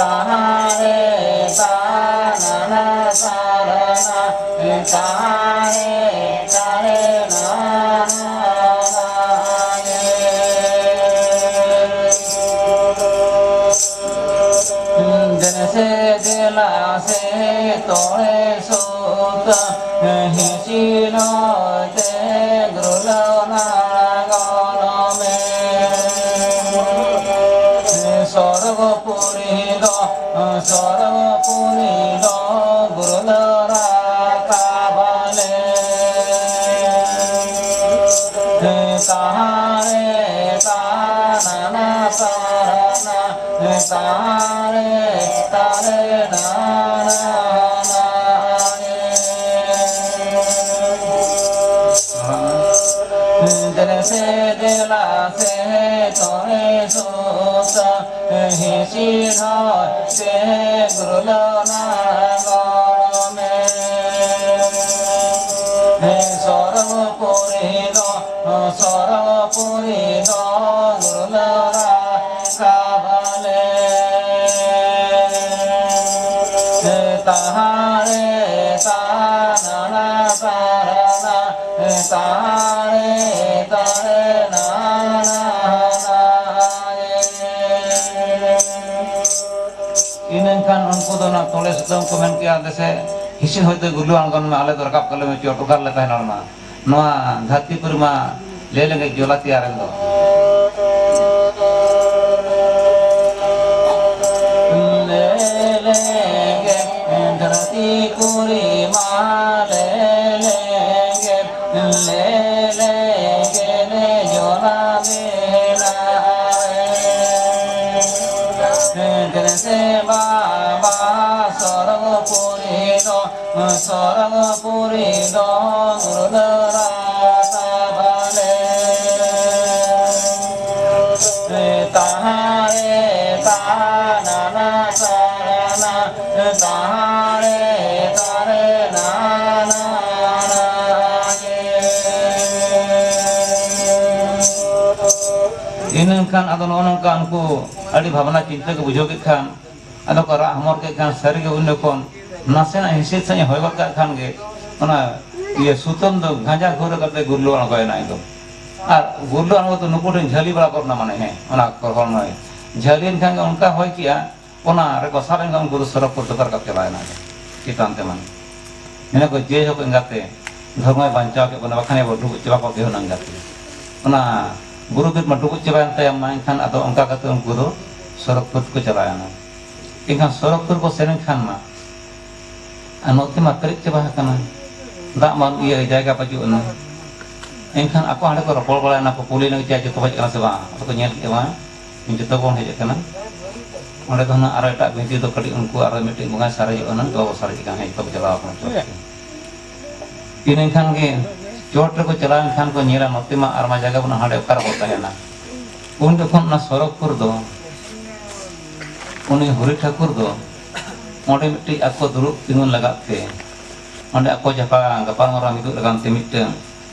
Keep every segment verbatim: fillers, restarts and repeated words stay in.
ᱛᱟᱦᱟᱨᱮ ᱛᱟᱱᱟᱱᱟ ᱥᱟᱨᱱᱟ, ᱛᱟᱦᱟᱨᱮ ᱛᱟᱨᱮ ᱱᱟᱱᱟ᱾ ᱫᱮᱱ ᱥᱮ ᱫᱮᱞᱟ ᱥᱮ ᱛᱚᱲᱮ ᱥᱩᱛᱟ, ᱦᱤᱥᱤᱱ ᱦᱚᱭᱛᱮ ᱜᱩᱨᱞᱟᱹᱣ ᱱᱟᱲᱜᱚᱱ ᱢᱮ᱾ ᱥᱚᱨᱜᱚᱯᱩᱨᱤ ᱫᱚ, ᱥᱚᱨᱜᱚᱯᱩᱨᱤ ᱫᱚ ᱜᱩᱨᱞᱟᱹᱣ ᱨᱟᱠᱟᱵ ᱞᱮ᱾ ᱛᱟᱦᱟᱨᱮ ᱛᱟᱱᱟᱱᱟ ᱥᱟᱨᱱᱟ, ᱛᱟᱦᱟᱨᱮ ᱛᱟᱨᱮ ᱱᱟᱱᱟ᱾ ᱫᱮᱱ ᱥᱮ ᱫᱮᱞᱟ ᱥᱮ ᱛᱚᱲᱮ ᱥᱩᱛᱟ, ᱦᱤᱥᱤᱱ ᱦᱚᱭᱛᱮ ᱜᱩᱨᱞᱟᱹᱣ ᱱᱟᱲᱜᱚᱱ ᱢᱮ᱾ ᱥᱚᱨᱜᱚᱯᱩᱨᱤ ᱫᱚ, ᱥᱚᱨᱜᱚᱯᱩᱨᱤ ᱫᱚ ᱜᱩᱨᱞᱟᱹᱣ ᱨᱟᱠᱟᱵ ᱞᱮ᱾ ᱛᱟᱦᱟᱨᱮ ᱛᱟᱱᱟᱱᱟ ᱥᱟᱨᱱᱟ, ᱛᱟᱦᱟᱨᱮ ᱛᱟᱨᱮ ᱱᱟᱱᱟ᱾ ᱤᱱᱟᱹᱠᱷᱟᱱ ᱩᱱᱠᱩ ᱫᱚ ᱚᱱᱟ ᱛᱚᱲᱮ ᱥᱩᱛᱟᱹᱢ ᱠᱚ ᱢᱮᱱ ᱠᱮᱜᱼᱟ, ᱫᱮᱥᱮ ᱦᱤᱥᱤᱱ ᱦᱚᱭᱛᱮ ᱜᱩᱨᱞᱟᱹᱣ ᱟᱬᱜᱚᱱ ᱢᱮ, ᱟᱞᱮ ᱫᱚ ᱨᱟᱠᱟᱵ ᱠᱟᱞᱮ ᱢᱮ, ᱪᱚᱴ ᱚᱠᱟ ᱨᱮᱞᱮ ᱛᱟᱦᱮᱱᱟ ᱚᱱᱟ᱾ ᱱᱚᱣᱟ ᱫᱷᱟᱹᱨᱛᱤᱯᱩᱨᱤ ᱢᱟ ᱞᱮ ᱞᱮᱸᱜᱮᱡ ᱡᱚᱞᱟ ᱛᱮᱭᱟᱨᱮᱱ ᱫᱚ᱾ ᱞᱮ ᱞᱮᱸᱜᱮᱡ ᱫᱷᱟᱹᱨᱛᱤᱯᱩᱨᱤ ᱢᱟ ᱞᱮ ᱞᱮᱸᱜᱮᱡ, ᱞᱮ ᱞᱮᱸᱜᱮᱡ ᱡᱚᱞᱟ ᱢᱮᱱᱟᱜ ᱨᱮ᱾ ᱫᱮᱱ ᱥᱮ ᱵᱟᱵᱟ ᱥᱚᱨᱜᱚᱯᱩᱨᱤ ᱫᱚ, ᱥᱚᱨᱜᱚᱯᱩᱨᱤ ᱫᱚ ᱜᱩᱨᱞᱟᱹᱣ ᱨᱟᱠᱟᱵ ᱞᱮ᱾ ᱛᱟᱦᱟᱨᱮ ᱛᱟᱱᱟᱱᱟ ᱥᱟᱨᱱᱟ, ᱛᱟᱦᱟᱨᱮ ᱛᱟᱨᱮ ᱱᱟᱱᱟ᱾ ᱤᱱᱟᱹ ᱠᱷᱟᱱ ᱟᱫᱚ ᱱᱚᱜᱼᱚ ᱱᱚᱝᱠᱟ ᱩᱱᱠᱩ ᱟᱹᱰᱤ ᱵᱷᱟᱵᱽᱱᱟ ᱪᱤᱱᱛᱟᱹ ᱠᱚ ᱵᱩᱡᱷᱟᱹᱣ ᱠᱮᱫ ᱠᱷᱟᱱ, ᱟᱫᱚ ᱠᱚ ᱨᱟᱜ ᱦᱚᱢᱚᱨ ᱠᱮᱫ ᱠᱷᱟᱱ, ᱥᱟᱹᱨᱤᱜᱮ ᱩᱱ ᱡᱚᱠᱷᱚᱱ ᱱᱟᱥᱮᱱᱟᱜ ᱦᱤᱸᱥᱤᱫ ᱥᱟᱺᱦᱤᱡ ᱦᱚᱭ ᱜᱚᱫ ᱠᱟᱜ ᱠᱷᱟᱱ ᱜᱮ ᱚᱱᱟ ᱤᱭᱟᱹ ᱥᱩᱛᱟᱹᱢ ᱫᱚ ᱜᱟᱸᱡᱟ ᱜᱷᱩᱨ ᱠᱟᱛᱮ ᱜᱩᱨᱞᱟᱹ ᱟᱬᱜᱚᱭᱮᱱᱟ ᱮᱠᱫᱚᱢ᱾ ᱟᱨ ᱜᱩᱨᱞᱟᱹ ᱟᱬᱜᱚ ᱫᱚ ᱱᱩᱠᱩ ᱴᱷᱮᱱ ᱡᱷᱟᱹᱞᱤ ᱵᱟᱲᱟ ᱜᱚᱫ ᱮᱱᱟ, ᱢᱟᱱᱮ, ᱦᱮᱸ, ᱚᱱᱟ ᱠᱚ ᱦᱚᱲᱢᱚ ᱡᱷᱟᱹᱞᱤᱭᱮᱱ ᱠᱷᱟᱱ ᱜᱮ ᱚᱱᱠᱟ ᱦᱚᱭ ᱠᱮᱜᱼᱟ, ᱚᱱᱟ ᱨᱮᱠᱚ ᱥᱟᱵ ᱮᱱ ᱠᱷᱟᱱ ᱩᱱᱠᱩ ᱫᱚ ᱥᱚᱨᱚᱜᱽᱯᱩᱨ ᱛᱮᱠᱚ ᱨᱟᱠᱟᱵ ᱪᱟᱞᱟᱣᱮᱱᱟ ᱪᱮᱛᱟᱱ ᱛᱮ, ᱢᱟᱱᱮ᱾ ᱢᱮᱱᱟ ᱠᱚ, ᱡᱮ ᱦᱳᱠ ᱮᱸᱜᱟᱛᱮ, ᱫᱷᱚᱨᱢᱚᱭ ᱵᱟᱧᱪᱟᱣ ᱠᱮᱫ ᱵᱚᱱᱟ, ᱵᱟᱠᱷᱟᱱ ᱟᱵᱚ ᱰᱩᱵᱩᱡ ᱪᱟᱵᱟ ᱠᱚᱜ ᱜᱮ ᱦᱩᱱᱟᱹᱝ ᱜᱟᱛᱮ᱾ ᱚᱱᱟ ᱵᱩᱨᱩ ᱵᱤᱨ ᱢᱟ ᱰᱩᱵᱩᱡ ᱪᱟᱵᱟᱭᱮᱱ ᱛᱟᱭᱟ, ᱢᱟ ᱮᱱᱠᱷᱟᱱ ᱟᱫᱚ ᱚᱱᱠᱟ ᱠᱟᱛᱮ ᱩᱱᱠᱩ ᱫᱚ ᱥᱚᱨᱚᱜᱽᱯᱩᱨ ᱛᱮᱠᱚ ᱪᱟᱞᱟᱣᱮᱱᱟ᱾ ᱮᱱᱠᱷᱟᱱ ᱥᱚᱨᱚᱜᱽᱯᱩᱨ ᱠᱚ ᱥᱮᱱ ᱮᱱ ᱠᱷᱟᱱ ᱢᱟ, ᱟᱨ ᱱᱚᱛᱮ ᱢᱟ ᱯᱮᱨᱮᱡ ᱪᱟᱵᱟ ᱟᱠᱟᱱᱟ, ᱫᱟᱜ ᱢᱟ ᱤᱭᱟᱹ ᱡᱟᱭᱜᱟ ᱵᱟᱹᱪᱩᱜ ᱟᱱᱟ᱾ ᱮᱱᱠᱷᱟᱱ ᱟᱠᱚ ᱦᱟᱸᱰᱮ ᱠᱚ ᱨᱚᱯᱚᱲ ᱵᱟᱲᱟᱭᱮᱱᱟ ᱠᱚ, ᱠᱩᱞᱤ ᱞᱮᱱᱟ, "ᱪᱮᱫ ᱡᱚᱛᱚ ᱦᱮᱡ ᱟᱠᱟᱱᱟ ᱥᱮ ᱵᱟᱝ?" ᱟᱫᱚ ᱠᱚ ᱧᱮᱞ ᱠᱮᱫᱼᱟ, "ᱵᱟᱝ, ᱡᱚᱛᱚ ᱵᱚᱱ ᱦᱮᱡ ᱟᱠᱟᱱᱟ᱾ ᱚᱸᱰᱮ ᱫᱚ ᱦᱩᱱᱟᱹᱝ ᱟᱨᱚ ᱮᱴᱟᱜ ᱵᱤᱱᱛᱤ ᱫᱚ ᱠᱟᱹᱴᱤᱡ ᱩᱱᱠᱩ ᱟᱨᱚ ᱢᱤᱫᱴᱮᱱ ᱵᱚᱸᱜᱟᱭ ᱥᱟᱨᱮᱡᱚᱜᱼᱟ ᱦᱩᱱᱟᱹᱝ, ᱵᱟᱵᱚ ᱥᱟᱨᱮᱡ ᱟᱠᱟᱱᱟ, ᱦᱮᱸ, ᱡᱚᱛᱚ ᱠᱚ ᱪᱟᱞᱟᱣ ᱟᱠᱟᱱᱟ ᱪᱚᱴ ᱛᱮ᱾" ᱤᱱᱟᱹ ᱠᱷᱟᱱ ᱜᱮ ᱪᱚᱴ ᱨᱮᱠᱚ ᱪᱟᱞᱟᱣ ᱮᱱ ᱠᱷᱟᱱ ᱠᱚ ᱧᱮᱞᱟ, ᱱᱚᱛᱮ ᱢᱟ ᱟᱨ ᱢᱟ ᱡᱟᱭᱜᱟ ᱵᱟᱹᱱᱩᱜᱼᱟ, ᱦᱟᱸᱰᱮ ᱚᱠᱟ ᱨᱮᱵᱚ ᱛᱟᱦᱮᱱᱟ? ᱩᱱ ᱡᱚᱠᱷᱚᱱ ᱚᱱᱟ ᱥᱚᱨᱚᱜᱽᱯᱩᱨ ᱫᱚ ᱩᱱᱤ ᱦᱚᱨᱤ ᱴᱷᱟᱹᱠᱩᱨ ᱫᱚ ᱚᱸᱰᱮ ᱢᱤᱫᱴᱤᱡ ᱟᱠᱚ ᱫᱩᱲᱩᱵ ᱛᱤᱸᱜᱩᱱ ᱞᱟᱜᱟᱫ ᱛᱮ, ᱚᱸᱰᱮ ᱟᱠᱚ ᱡᱟᱯᱟ-, ᱜᱟᱯᱟᱞᱢᱟᱨᱟᱣ ᱢᱤᱫᱚᱜ ᱞᱟᱹᱜᱤᱫ ᱛᱮ ᱢᱤᱫᱴᱟᱹᱝ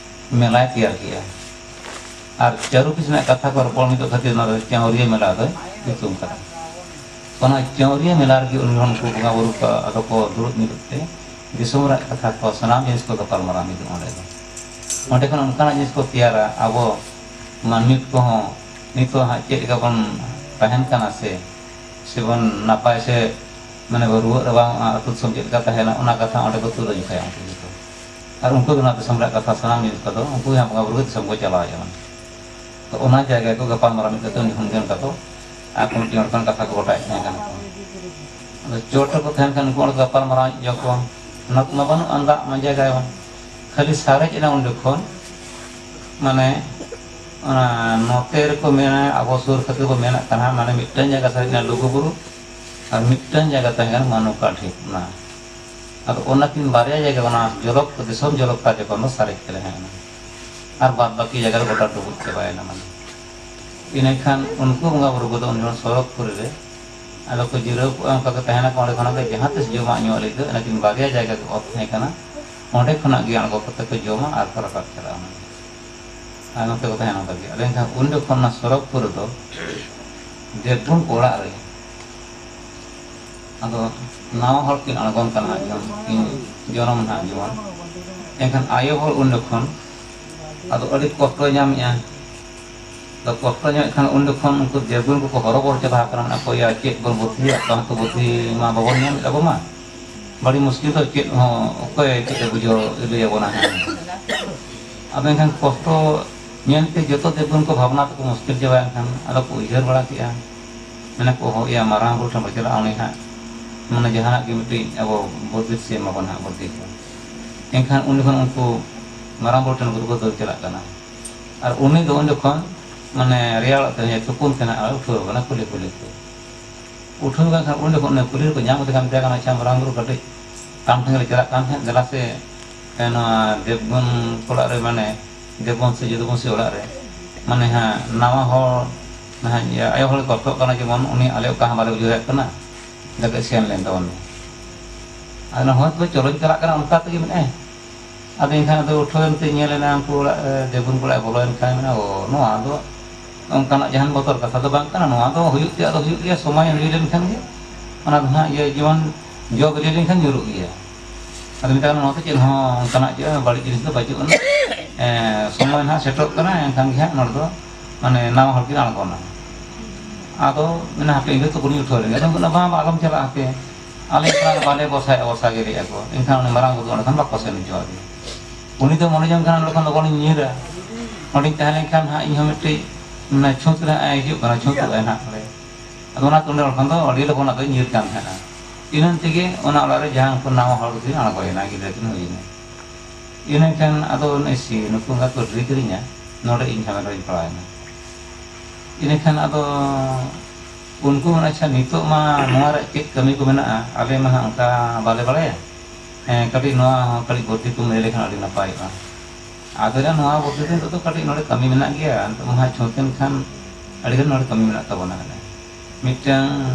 ᱢᱮᱞᱟᱭ ᱛᱮᱭᱟᱨ ᱠᱮᱜᱼᱟ᱾ ᱟᱨ ᱪᱟᱹᱨᱩ ᱯᱤᱥ ᱨᱮᱱᱟᱜ ᱠᱟᱛᱷᱟ ᱠᱚ ᱨᱚᱯᱚᱲ ᱢᱤᱫᱚᱜ ᱠᱷᱟᱹᱛᱤᱨ ᱚᱱᱟ ᱫᱚ ᱪᱟᱹᱣᱨᱤᱭᱟᱹ ᱢᱮᱞᱟ ᱫᱚᱭ ᱧᱩᱛᱩᱢ ᱠᱟᱫᱟ᱾ ᱚᱱᱟ ᱪᱟᱹᱣᱨᱤᱭᱟᱹ ᱢᱮᱞᱟ ᱨᱮᱜᱮ ᱩᱱ ᱡᱚᱠᱷᱚᱱ ᱩᱱᱠᱩ ᱵᱚᱸᱜᱟ ᱵᱩᱨᱩ ᱠᱚ ᱟᱫᱚ ᱠᱚ ᱫᱩᱲᱩᱵ ᱢᱤᱫᱚᱜ ᱛᱮ ᱫᱤᱥᱚᱢ ᱨᱮᱭᱟᱜ ᱠᱟᱛᱷᱟ ᱠᱚ ᱥᱟᱱᱟᱢ ᱡᱤᱱᱤᱥ ᱠᱚ ᱜᱟᱯᱟᱞᱢᱟᱨᱟᱣ ᱢᱤᱫᱚᱜᱼᱟ ᱚᱸᱰᱮ ᱫᱚ᱾ ᱚᱸᱰᱮ ᱠᱷᱚᱱ ᱚᱱᱠᱟᱱᱟᱜ ᱡᱤᱱᱤᱥ ᱠᱚ ᱛᱮᱭᱟᱨᱟ, ᱟᱵᱚ ᱢᱟᱹᱱᱢᱤ ᱠᱚᱦᱚᱸ ᱱᱤᱛᱚᱜ ᱦᱟᱸᱜ ᱪᱮᱫ ᱞᱮᱠᱟ ᱵᱚᱱ ᱛᱟᱦᱮᱱ ᱠᱟᱱᱟ ᱥᱮ, ᱥᱮᱵᱚᱱ ᱱᱟᱯᱟᱭ ᱥᱮ, ᱢᱟᱱᱮ, ᱵᱚ ᱨᱩᱣᱟᱹᱜ ᱨᱟᱵᱟᱝᱚᱜᱼᱟ, ᱟᱹᱛᱩ ᱫᱤᱥᱚᱢ ᱪᱮᱫ ᱞᱮᱠᱟ ᱛᱟᱦᱮᱱᱟ, ᱚᱱᱟ ᱠᱟᱛᱷᱟ ᱚᱸᱰᱮ ᱠᱚ ᱛᱩᱞᱟᱹ ᱡᱚᱠᱷᱟᱭᱟ ᱩᱱᱠᱩ ᱡᱚᱛᱚ᱾ ᱟᱨ ᱩᱱᱠᱩ ᱜᱮ ᱚᱱᱟ ᱫᱤᱥᱚᱢ ᱨᱮᱭᱟᱜ ᱠᱟᱛᱷᱟ ᱥᱟᱱᱟᱢ ᱡᱤᱱᱤᱥ ᱠᱚᱫᱚ ᱩᱱᱠᱩ ᱜᱮ ᱦᱟᱸᱜ ᱵᱚᱸᱜᱟ ᱵᱩᱨᱩ ᱜᱮ ᱫᱤᱥᱚᱢ ᱠᱚ ᱪᱟᱞᱟᱣᱮᱫᱼᱟ, ᱢᱟᱱᱮ᱾ ᱛᱚ ᱚᱱᱟ ᱡᱟᱭᱜᱟ ᱠᱚ ᱜᱟᱯᱟᱞᱢᱟᱨᱟᱣ ᱢᱤᱫ ᱠᱟᱛᱮ ᱩᱱ ᱡᱚᱠᱷᱚᱱ ᱜᱮ ᱚᱱᱠᱟ ᱠᱚ ᱟᱨ ᱠᱚᱢᱤᱴᱤ ᱦᱚᱲ ᱠᱷᱚᱱ ᱠᱟᱛᱷᱟ ᱠᱚ ᱜᱚᱴᱟᱭᱮᱫ ᱛᱟᱦᱮᱸ ᱠᱟᱱᱟ ᱠᱚ᱾ ᱟᱫᱚ ᱪᱚᱴ ᱨᱮᱠᱚ ᱛᱟᱦᱮᱱ ᱠᱷᱟᱱ ᱩᱱᱠᱩ ᱦᱚᱲ ᱠᱚ ᱜᱟᱯᱟᱞᱢᱟᱨᱟᱣ ᱧᱚᱜ ᱠᱚ, ᱚᱱᱟ ᱠᱚᱢᱟ ᱵᱟᱹᱱᱩᱜᱼᱟ, ᱫᱟᱜ ᱢᱟ ᱡᱟᱭᱜᱟ ᱵᱟᱝ, ᱠᱷᱟᱹᱞᱤ ᱥᱟᱨᱮᱡ ᱮᱱᱟ ᱩᱱ ᱡᱚᱠᱷᱚᱱ, ᱢᱟᱱᱮ, ᱚᱱᱟ ᱱᱚᱛᱮ ᱨᱮᱠᱚ ᱢᱮᱱᱟ, ᱟᱵᱚ ᱥᱩᱨ ᱠᱷᱟᱹᱛᱤᱨ ᱠᱚ ᱢᱮᱱᱟᱜ ᱠᱟᱱᱟ, ᱢᱟᱱᱮ, ᱢᱤᱫᱴᱟᱝ ᱡᱟᱭᱜᱟ ᱥᱟᱨᱮᱡ ᱮᱱᱟ ᱞᱩᱜᱩᱵᱩᱨᱩ, ᱟᱨ ᱢᱤᱫᱴᱟᱝ ᱡᱟᱭᱜᱟ ᱛᱟᱦᱮᱸ ᱠᱟᱱᱟ ᱢᱟᱱᱩᱠᱟ ᱰᱷᱤᱯ ᱚᱱᱟ᱾ ᱟᱫᱚ ᱚᱱᱟᱠᱤᱱ ᱵᱟᱨᱭᱟ ᱡᱟᱭᱜᱟ, ᱚᱱᱟ ᱡᱚᱞᱚᱠ, ᱫᱤᱥᱚᱢ ᱡᱚᱞᱚᱠ ᱛᱟᱡ ᱡᱚᱠᱷᱚᱱ ᱫᱚ ᱥᱟᱨᱮᱡ ᱛᱮ ᱛᱟᱦᱮᱸ ᱠᱟᱱᱟ, ᱟᱨ ᱵᱟᱫ ᱵᱟᱹᱠᱤ ᱡᱟᱭᱜᱟ ᱫᱚ ᱜᱚᱴᱟ ᱰᱩᱵᱩᱡ ᱪᱟᱵᱟᱭᱮᱱᱟ, ᱢᱟᱱᱮ᱾ ᱤᱱᱟᱹᱠᱷᱟᱱ ᱩᱱᱠᱩ ᱵᱚᱸᱜᱟ ᱵᱩᱨᱩ ᱠᱚᱫᱚ ᱩᱱ ᱡᱚᱠᱷᱚᱱ ᱥᱚᱨᱚᱜᱽᱯᱩᱨᱤ ᱨᱮ ᱟᱫᱚ ᱠᱚ ᱡᱤᱨᱟᱹᱣ ᱠᱚᱜᱼᱟ, ᱚᱱᱠᱟ ᱠᱚ ᱛᱟᱦᱮᱱᱟᱠᱚ᱾ ᱚᱸᱰᱮ ᱠᱷᱚᱱᱟᱜ ᱜᱮ ᱡᱟᱦᱟᱸ ᱛᱤᱥ ᱡᱚᱢᱟᱜ ᱧᱩᱣᱟᱜ ᱞᱟᱹᱜᱤᱫ ᱫᱚ ᱚᱱᱟᱠᱤᱱ ᱵᱟᱨᱭᱟ ᱡᱟᱭᱜᱟ ᱜᱮ ᱚᱛ ᱛᱟᱦᱮᱸ ᱠᱟᱱᱟ, ᱚᱸᱰᱮ ᱠᱷᱚᱱᱟᱜ ᱜᱮ ᱟᱬᱜᱚ ᱠᱟᱛᱮ ᱠᱚ ᱡᱚᱢᱟ ᱟᱨ ᱠᱚ ᱨᱟᱠᱟᱵ ᱪᱟᱞᱟᱜᱼᱟ, ᱢᱟᱱᱮ᱾ ᱟᱨ ᱱᱚᱛᱮ ᱠᱚ ᱛᱟᱦᱮᱱᱟ ᱚᱱᱠᱟ ᱜᱮ᱾ ᱟᱫᱚ ᱮᱱᱠᱷᱟᱱ ᱩᱱ ᱡᱚᱠᱷᱚᱱ ᱚᱱᱟ ᱥᱚᱨᱚᱜᱽᱯᱩᱨ ᱨᱮᱫᱚ ᱫᱮᱵᱽᱜᱩᱱ ᱠᱚ ᱚᱲᱟᱜ ᱨᱮ ᱟᱫᱚ ᱱᱟᱣᱟ ᱦᱚᱲ ᱠᱤᱱ ᱟᱬᱜᱚᱱ ᱠᱟᱱᱟ ᱦᱟᱸᱜ, ᱡᱮᱢᱚᱱ ᱠᱤᱱ ᱡᱚᱱᱚᱢ ᱱᱟᱦᱟᱜ ᱡᱮᱢᱚᱱ᱾ ᱮᱱᱠᱷᱟᱱ ᱟᱭᱳ ᱦᱚᱲ ᱩᱱ ᱡᱚᱠᱷᱚᱱ ᱟᱫᱚ ᱟᱹᱰᱤ ᱠᱚᱥᱴᱚᱭ ᱧᱟᱢᱮᱜᱼᱟ᱾ ᱟᱫᱚ ᱠᱚᱥᱴᱚ ᱧᱚᱜ ᱠᱷᱟᱱ ᱩᱱ ᱡᱚᱠᱷᱚᱱ ᱩᱱᱠᱩ ᱫᱮᱵᱽᱜᱩᱱ ᱠᱚᱠᱚ ᱦᱚᱨᱚᱵᱚᱨᱚ ᱪᱟᱵᱟ ᱟᱠᱟᱱᱟ, ᱢᱮᱱᱟ ᱠᱚ, "ᱭᱟ, ᱪᱮᱫ ᱵᱚᱱ ᱵᱩᱫᱽᱫᱷᱤᱭᱟ? ᱚᱠᱟ ᱦᱚᱸᱛᱚ ᱵᱩᱫᱽᱫᱷᱤ ᱢᱟ ᱵᱟᱵᱚᱱ ᱧᱟᱢᱮᱫ ᱟᱵᱚ ᱢᱟ᱾ ᱵᱟᱹᱲᱤ ᱢᱩᱥᱠᱤᱞ ᱫᱚ ᱪᱮᱫ ᱦᱚᱸ, ᱚᱠᱚᱭ ᱪᱮᱫ ᱮ ᱵᱩᱡᱷᱟᱹᱣ ᱞᱟᱹᱭ ᱟᱵᱚᱱᱟ ᱦᱟᱸᱜ?" ᱟᱫᱚ ᱮᱱᱠᱷᱟᱱ ᱠᱚᱥᱴᱚ ᱧᱮᱞᱛᱮ ᱡᱚᱛᱚ ᱫᱮᱵᱽᱜᱩᱱ ᱠᱚ ᱵᱷᱟᱵᱽᱱᱟ ᱛᱮᱠᱚ ᱢᱩᱥᱠᱤᱞ ᱪᱟᱵᱟᱭᱮᱱ ᱠᱷᱟᱱ ᱟᱫᱚ ᱠᱚ ᱩᱭᱦᱟᱹᱨ ᱵᱟᱲᱟ ᱠᱮᱜᱼᱟ, ᱢᱮᱱᱟ ᱠᱚ, "ᱦᱳᱭ ᱭᱟ, ᱢᱟᱨᱟᱝ ᱵᱩᱨᱩ ᱴᱷᱮᱱ ᱵᱚ ᱪᱟᱞᱟᱜᱼᱟ, ᱩᱱᱤ ᱦᱟᱸᱜ ᱢᱟᱱᱮ ᱡᱟᱦᱟᱱᱟᱜ ᱜᱮ ᱢᱤᱫᱴᱤᱡ ᱟᱵᱚ ᱵᱩᱫᱽᱫᱷᱤ ᱥᱮ ᱮᱢᱟ ᱵᱚᱱ ᱦᱟᱸᱜ ᱵᱩᱫᱽᱫᱷᱤ ᱠᱚ᱾" ᱮᱱᱠᱷᱟᱱ ᱩᱱ ᱡᱚᱠᱷᱚᱱ ᱩᱱᱠᱩ ᱢᱟᱨᱟᱝ ᱵᱩᱨᱩ ᱴᱷᱮᱱ ᱠᱚ ᱫᱟᱹᱲ ᱪᱟᱞᱟᱜ ᱠᱟᱱᱟ᱾ ᱟᱨ ᱩᱱᱤ ᱫᱚ ᱩᱱ ᱡᱚᱠᱷᱚᱱ ᱢᱟᱱᱮ ᱨᱮᱭᱟᱲᱚᱜ ᱛᱮ ᱛᱩᱯᱩᱱ ᱛᱮ ᱱᱟᱜ ᱩᱴᱷᱟᱹᱣ ᱠᱟᱱᱟ ᱠᱩᱞᱦᱤ ᱠᱩᱞᱦᱤ ᱛᱮ᱾ ᱩᱴᱷᱟᱹᱣ ᱠᱟᱱ ᱠᱷᱟᱱ ᱩᱱ ᱡᱚᱠᱷᱚᱱ ᱩᱱᱤ ᱠᱩᱞᱦᱤ ᱨᱮᱠᱚ ᱧᱟᱢ ᱠᱮᱫᱮ ᱠᱷᱟᱱ ᱢᱮᱛᱟᱭ ᱠᱟᱱᱟ, "ᱟᱪᱪᱷᱟ ᱢᱟᱨᱟᱝ ᱵᱩᱨᱩ, ᱠᱟᱹᱴᱤᱡ ᱟᱢ ᱴᱷᱮᱱ ᱞᱮ ᱪᱟᱞᱟᱜ ᱠᱟᱱ ᱛᱟᱦᱮᱸᱫ, ᱫᱮᱞᱟ ᱥᱮ, ᱮ, ᱱᱚᱣᱟ ᱫᱮᱵᱽᱜᱩᱱ ᱚᱲᱟᱜ ᱨᱮ, ᱢᱟᱱᱮ ᱫᱮᱵᱽᱜᱩᱱ ᱥᱮ ᱡᱚᱫᱩᱵᱚᱝᱥᱤ ᱚᱲᱟᱜ ᱨᱮ, ᱢᱟᱱᱮ ᱦᱟᱸᱜ ᱱᱟᱣᱟ ᱦᱚᱲ, ᱱᱟᱦᱟᱜ ᱤᱭᱟᱹ ᱟᱭᱳ ᱦᱚᱲ ᱠᱚᱥᱴᱚᱜ ᱠᱟᱱᱟ, ᱡᱮᱢᱚᱱ ᱩᱱᱤ ᱟᱞᱮ ᱚᱠᱟ ᱦᱚᱸ ᱵᱟᱞᱮ ᱵᱩᱡᱷᱟᱹᱣ ᱫᱟᱲᱮᱭᱟᱜ ᱠᱟᱱᱟ, ᱫᱮᱞᱟ ᱠᱟᱹᱡ ᱥᱮᱱ ᱞᱮᱱ ᱛᱟᱵᱚᱱ ᱢᱮ᱾" ᱟᱫᱚ ᱦᱳᱭ ᱛᱚᱵᱮ ᱪᱚᱞᱚᱧ ᱪᱟᱞᱟᱜ ᱠᱟᱱᱟ, ᱚᱱᱠᱟ ᱛᱮᱜᱮ ᱢᱮᱱᱟᱭ᱾ ᱟᱫᱚ ᱮᱱᱠᱷᱟᱱ ᱟᱫᱚ ᱩᱴᱷᱟᱹᱣ ᱮᱱᱛᱮ ᱧᱮᱞ ᱮᱱᱟ ᱩᱱᱠᱩ ᱚᱲᱟᱜ ᱨᱮ, ᱫᱮᱵᱽᱜᱩᱱ ᱠᱚ ᱚᱲᱟᱜ ᱮ ᱵᱚᱞᱚᱭᱮᱱ ᱠᱷᱟᱱ ᱢᱮᱱᱟ, "ᱚ, ᱱᱚᱣᱟ ᱫᱚ ᱚᱱᱠᱟᱱᱟᱜ ᱡᱟᱦᱟᱱ ᱵᱚᱛᱚᱨ ᱠᱟᱛᱷᱟ ᱫᱚ ᱵᱟᱝ ᱠᱟᱱᱟ, ᱱᱚᱣᱟ ᱫᱚ ᱦᱩᱭᱩᱜ ᱛᱮᱭᱟᱜ ᱫᱚ ᱦᱩᱭᱩᱜ ᱜᱮᱭᱟ, ᱥᱚᱢᱚᱭ ᱦᱩᱭ ᱞᱮᱱᱠᱷᱟᱱ ᱜᱮ ᱚᱱᱟ ᱫᱚ ᱦᱟᱸᱜ ᱤᱭᱟᱹ ᱡᱮᱢᱚᱱ ᱡᱚ ᱵᱤᱞᱤ ᱞᱮᱱᱠᱷᱟᱱ ᱧᱩᱨᱩᱜ ᱜᱮᱭᱟ᱾" ᱟᱫᱚ ᱢᱮᱛᱟᱭ ᱠᱟᱱᱟ, "ᱱᱚᱣᱟ ᱫᱚ ᱪᱮᱫ ᱦᱚᱸ ᱚᱱᱠᱟᱱᱟᱜ ᱪᱮᱫ ᱦᱚᱸ ᱵᱟᱹᱲᱤᱡ ᱡᱤᱱᱤᱥ ᱫᱚ ᱵᱟᱹᱪᱩᱜ ᱟᱱᱟ, ᱮᱸ, ᱥᱚᱢᱚᱭ ᱱᱟᱦᱟᱜ ᱥᱮᱴᱮᱨᱚᱜ ᱠᱟᱱᱟ, ᱮᱱᱠᱷᱟᱱ ᱜᱮ ᱦᱟᱸᱜ ᱱᱚᱰᱮ ᱫᱚ ᱢᱟᱱᱮ ᱱᱟᱣᱟ ᱦᱚᱲ ᱠᱤᱱ ᱟᱬᱜᱚᱱᱟ᱾" ᱟᱫᱚ ᱢᱮᱱᱟ, "ᱦᱟᱯᱮ ᱤᱧ ᱫᱚ ᱛᱩᱯᱩᱱᱤᱧ ᱩᱴᱷᱟᱹᱣ ᱞᱮᱱᱜᱮ᱾" ᱟᱫᱚ ᱩᱱᱠᱩ ᱢᱮᱱᱟ, "ᱵᱟᱝ, ᱵᱟᱝ, ᱟᱞᱚᱢ ᱪᱟᱞᱟᱜᱼᱟ ᱦᱟᱯᱮ, ᱟᱞᱮ ᱮᱠᱞᱟ ᱫᱚ ᱵᱟᱞᱮ ᱵᱚᱨᱥᱟᱭᱟ, ᱵᱚᱨᱥᱟ ᱜᱮ ᱞᱟᱹᱭᱮᱫᱼᱟ ᱠᱚ᱾" ᱮᱱᱠᱷᱟᱱ ᱩᱱᱤ ᱢᱟᱨᱟᱝ ᱵᱩᱨᱩ ᱚᱸᱰᱮ ᱠᱷᱚᱱ ᱵᱟᱠᱚ ᱥᱮᱱ ᱦᱚᱪᱚᱣᱟᱫᱮᱭᱟ᱾ ᱩᱱᱤ ᱫᱚ ᱢᱚᱱᱮ ᱡᱚᱝ ᱠᱟᱱᱟ, "ᱱᱚᱰᱮ ᱠᱷᱚᱱ ᱞᱚᱜᱚᱱᱤᱧ ᱧᱤᱨᱟ, ᱚᱸᱰᱮᱧ ᱛᱟᱦᱮᱸ ᱞᱮᱱᱠᱷᱟᱱ ᱦᱟᱸᱜ ᱤᱧ ᱦᱚᱸ ᱢᱤᱫᱴᱤᱡ ᱢᱟᱱᱮ ᱪᱷᱩᱸᱛ ᱨᱮ ᱦᱟᱸᱜ ᱮ ᱦᱤᱡᱩᱜ ᱠᱟᱱᱟ, ᱪᱷᱩᱸᱛᱩᱜ ᱟᱭ ᱦᱟᱸᱜ ᱚᱸᱰᱮ᱾" ᱟᱫᱚ ᱚᱱᱟᱛᱮ ᱚᱸᱰᱮ ᱠᱷᱚᱱ ᱫᱚ ᱟᱹᱰᱤ ᱞᱚᱜᱚᱱ ᱟᱫᱚᱭ ᱧᱤᱨ ᱠᱟᱱ ᱛᱟᱦᱮᱸᱱᱟ᱾ ᱤᱱᱟᱹ ᱛᱮᱜᱮ ᱚᱱᱟ ᱚᱲᱟᱜ ᱨᱮ ᱡᱟᱦᱟᱸ ᱩᱱᱠᱩ ᱱᱟᱣᱟ ᱦᱚᱲ ᱠᱤᱱ ᱟᱬᱜᱚᱭᱮᱱᱟ, ᱜᱤᱫᱽᱨᱟᱹ ᱠᱤᱱ ᱦᱩᱭᱮᱱᱟ᱾ ᱤᱱᱟᱹᱠᱷᱟᱱ ᱟᱫᱚ ᱱᱩᱭ ᱥᱤ-, ᱱᱩᱠᱩ ᱮᱸᱜᱟᱛ ᱠᱚ ᱰᱮᱨᱤ ᱠᱤᱫᱤᱧᱟ, ᱱᱚᱰᱮ ᱤᱧ ᱡᱷᱟᱢᱮᱞᱟ ᱨᱤᱧ ᱯᱟᱲᱟᱣᱮᱱᱟ᱾ ᱤᱱᱟᱹᱠᱷᱟᱱ ᱟᱫᱚ ᱩᱱᱠᱩ ᱢᱮᱱᱟ, "ᱟᱪᱪᱷᱟ, ᱱᱤᱛᱚᱜ ᱢᱟ ᱱᱚᱣᱟ ᱨᱮ ᱪᱮᱫ ᱠᱟᱹᱢᱤ ᱠᱚ ᱢᱮᱱᱟᱜᱼᱟ, ᱟᱞᱮ ᱢᱟ ᱦᱟᱸᱜ ᱚᱱᱠᱟ ᱵᱟᱞᱮ ᱵᱟᱲᱟᱭᱟ᱾ ᱦᱮᱸ, ᱠᱟᱹᱴᱤᱡ ᱱᱚᱣᱟ ᱦᱚᱸ ᱠᱟᱹᱴᱤᱡ ᱵᱩᱫᱽᱫᱷᱤ ᱠᱚᱢ ᱞᱟᱹᱭ ᱞᱮᱠᱷᱟᱱ ᱟᱹᱰᱤ ᱱᱟᱯᱟᱭᱚᱜᱼᱟ᱾" ᱟᱫᱚ ᱞᱟᱹᱭᱟ, "ᱱᱚᱣᱟ ᱵᱩᱫᱽᱫᱷᱤ ᱫᱚ ᱱᱤᱛᱚᱜ ᱫᱚ ᱠᱟᱹᱴᱤᱡ ᱱᱚᱰᱮ ᱠᱟᱹᱢᱤ ᱢᱮᱱᱟᱜ ᱜᱮᱭᱟ, ᱱᱤᱛᱚᱜ ᱢᱟ ᱦᱟᱸᱜ ᱪᱷᱩᱸᱛ ᱮᱱ ᱠᱷᱟᱱ ᱟᱹᱰᱤᱜᱟᱱ ᱱᱚᱰᱮ ᱠᱟᱹᱢᱤ ᱢᱮᱱᱟᱜ ᱛᱟᱵᱚᱱᱟ᱾ ᱢᱤᱫᱴᱟᱝ,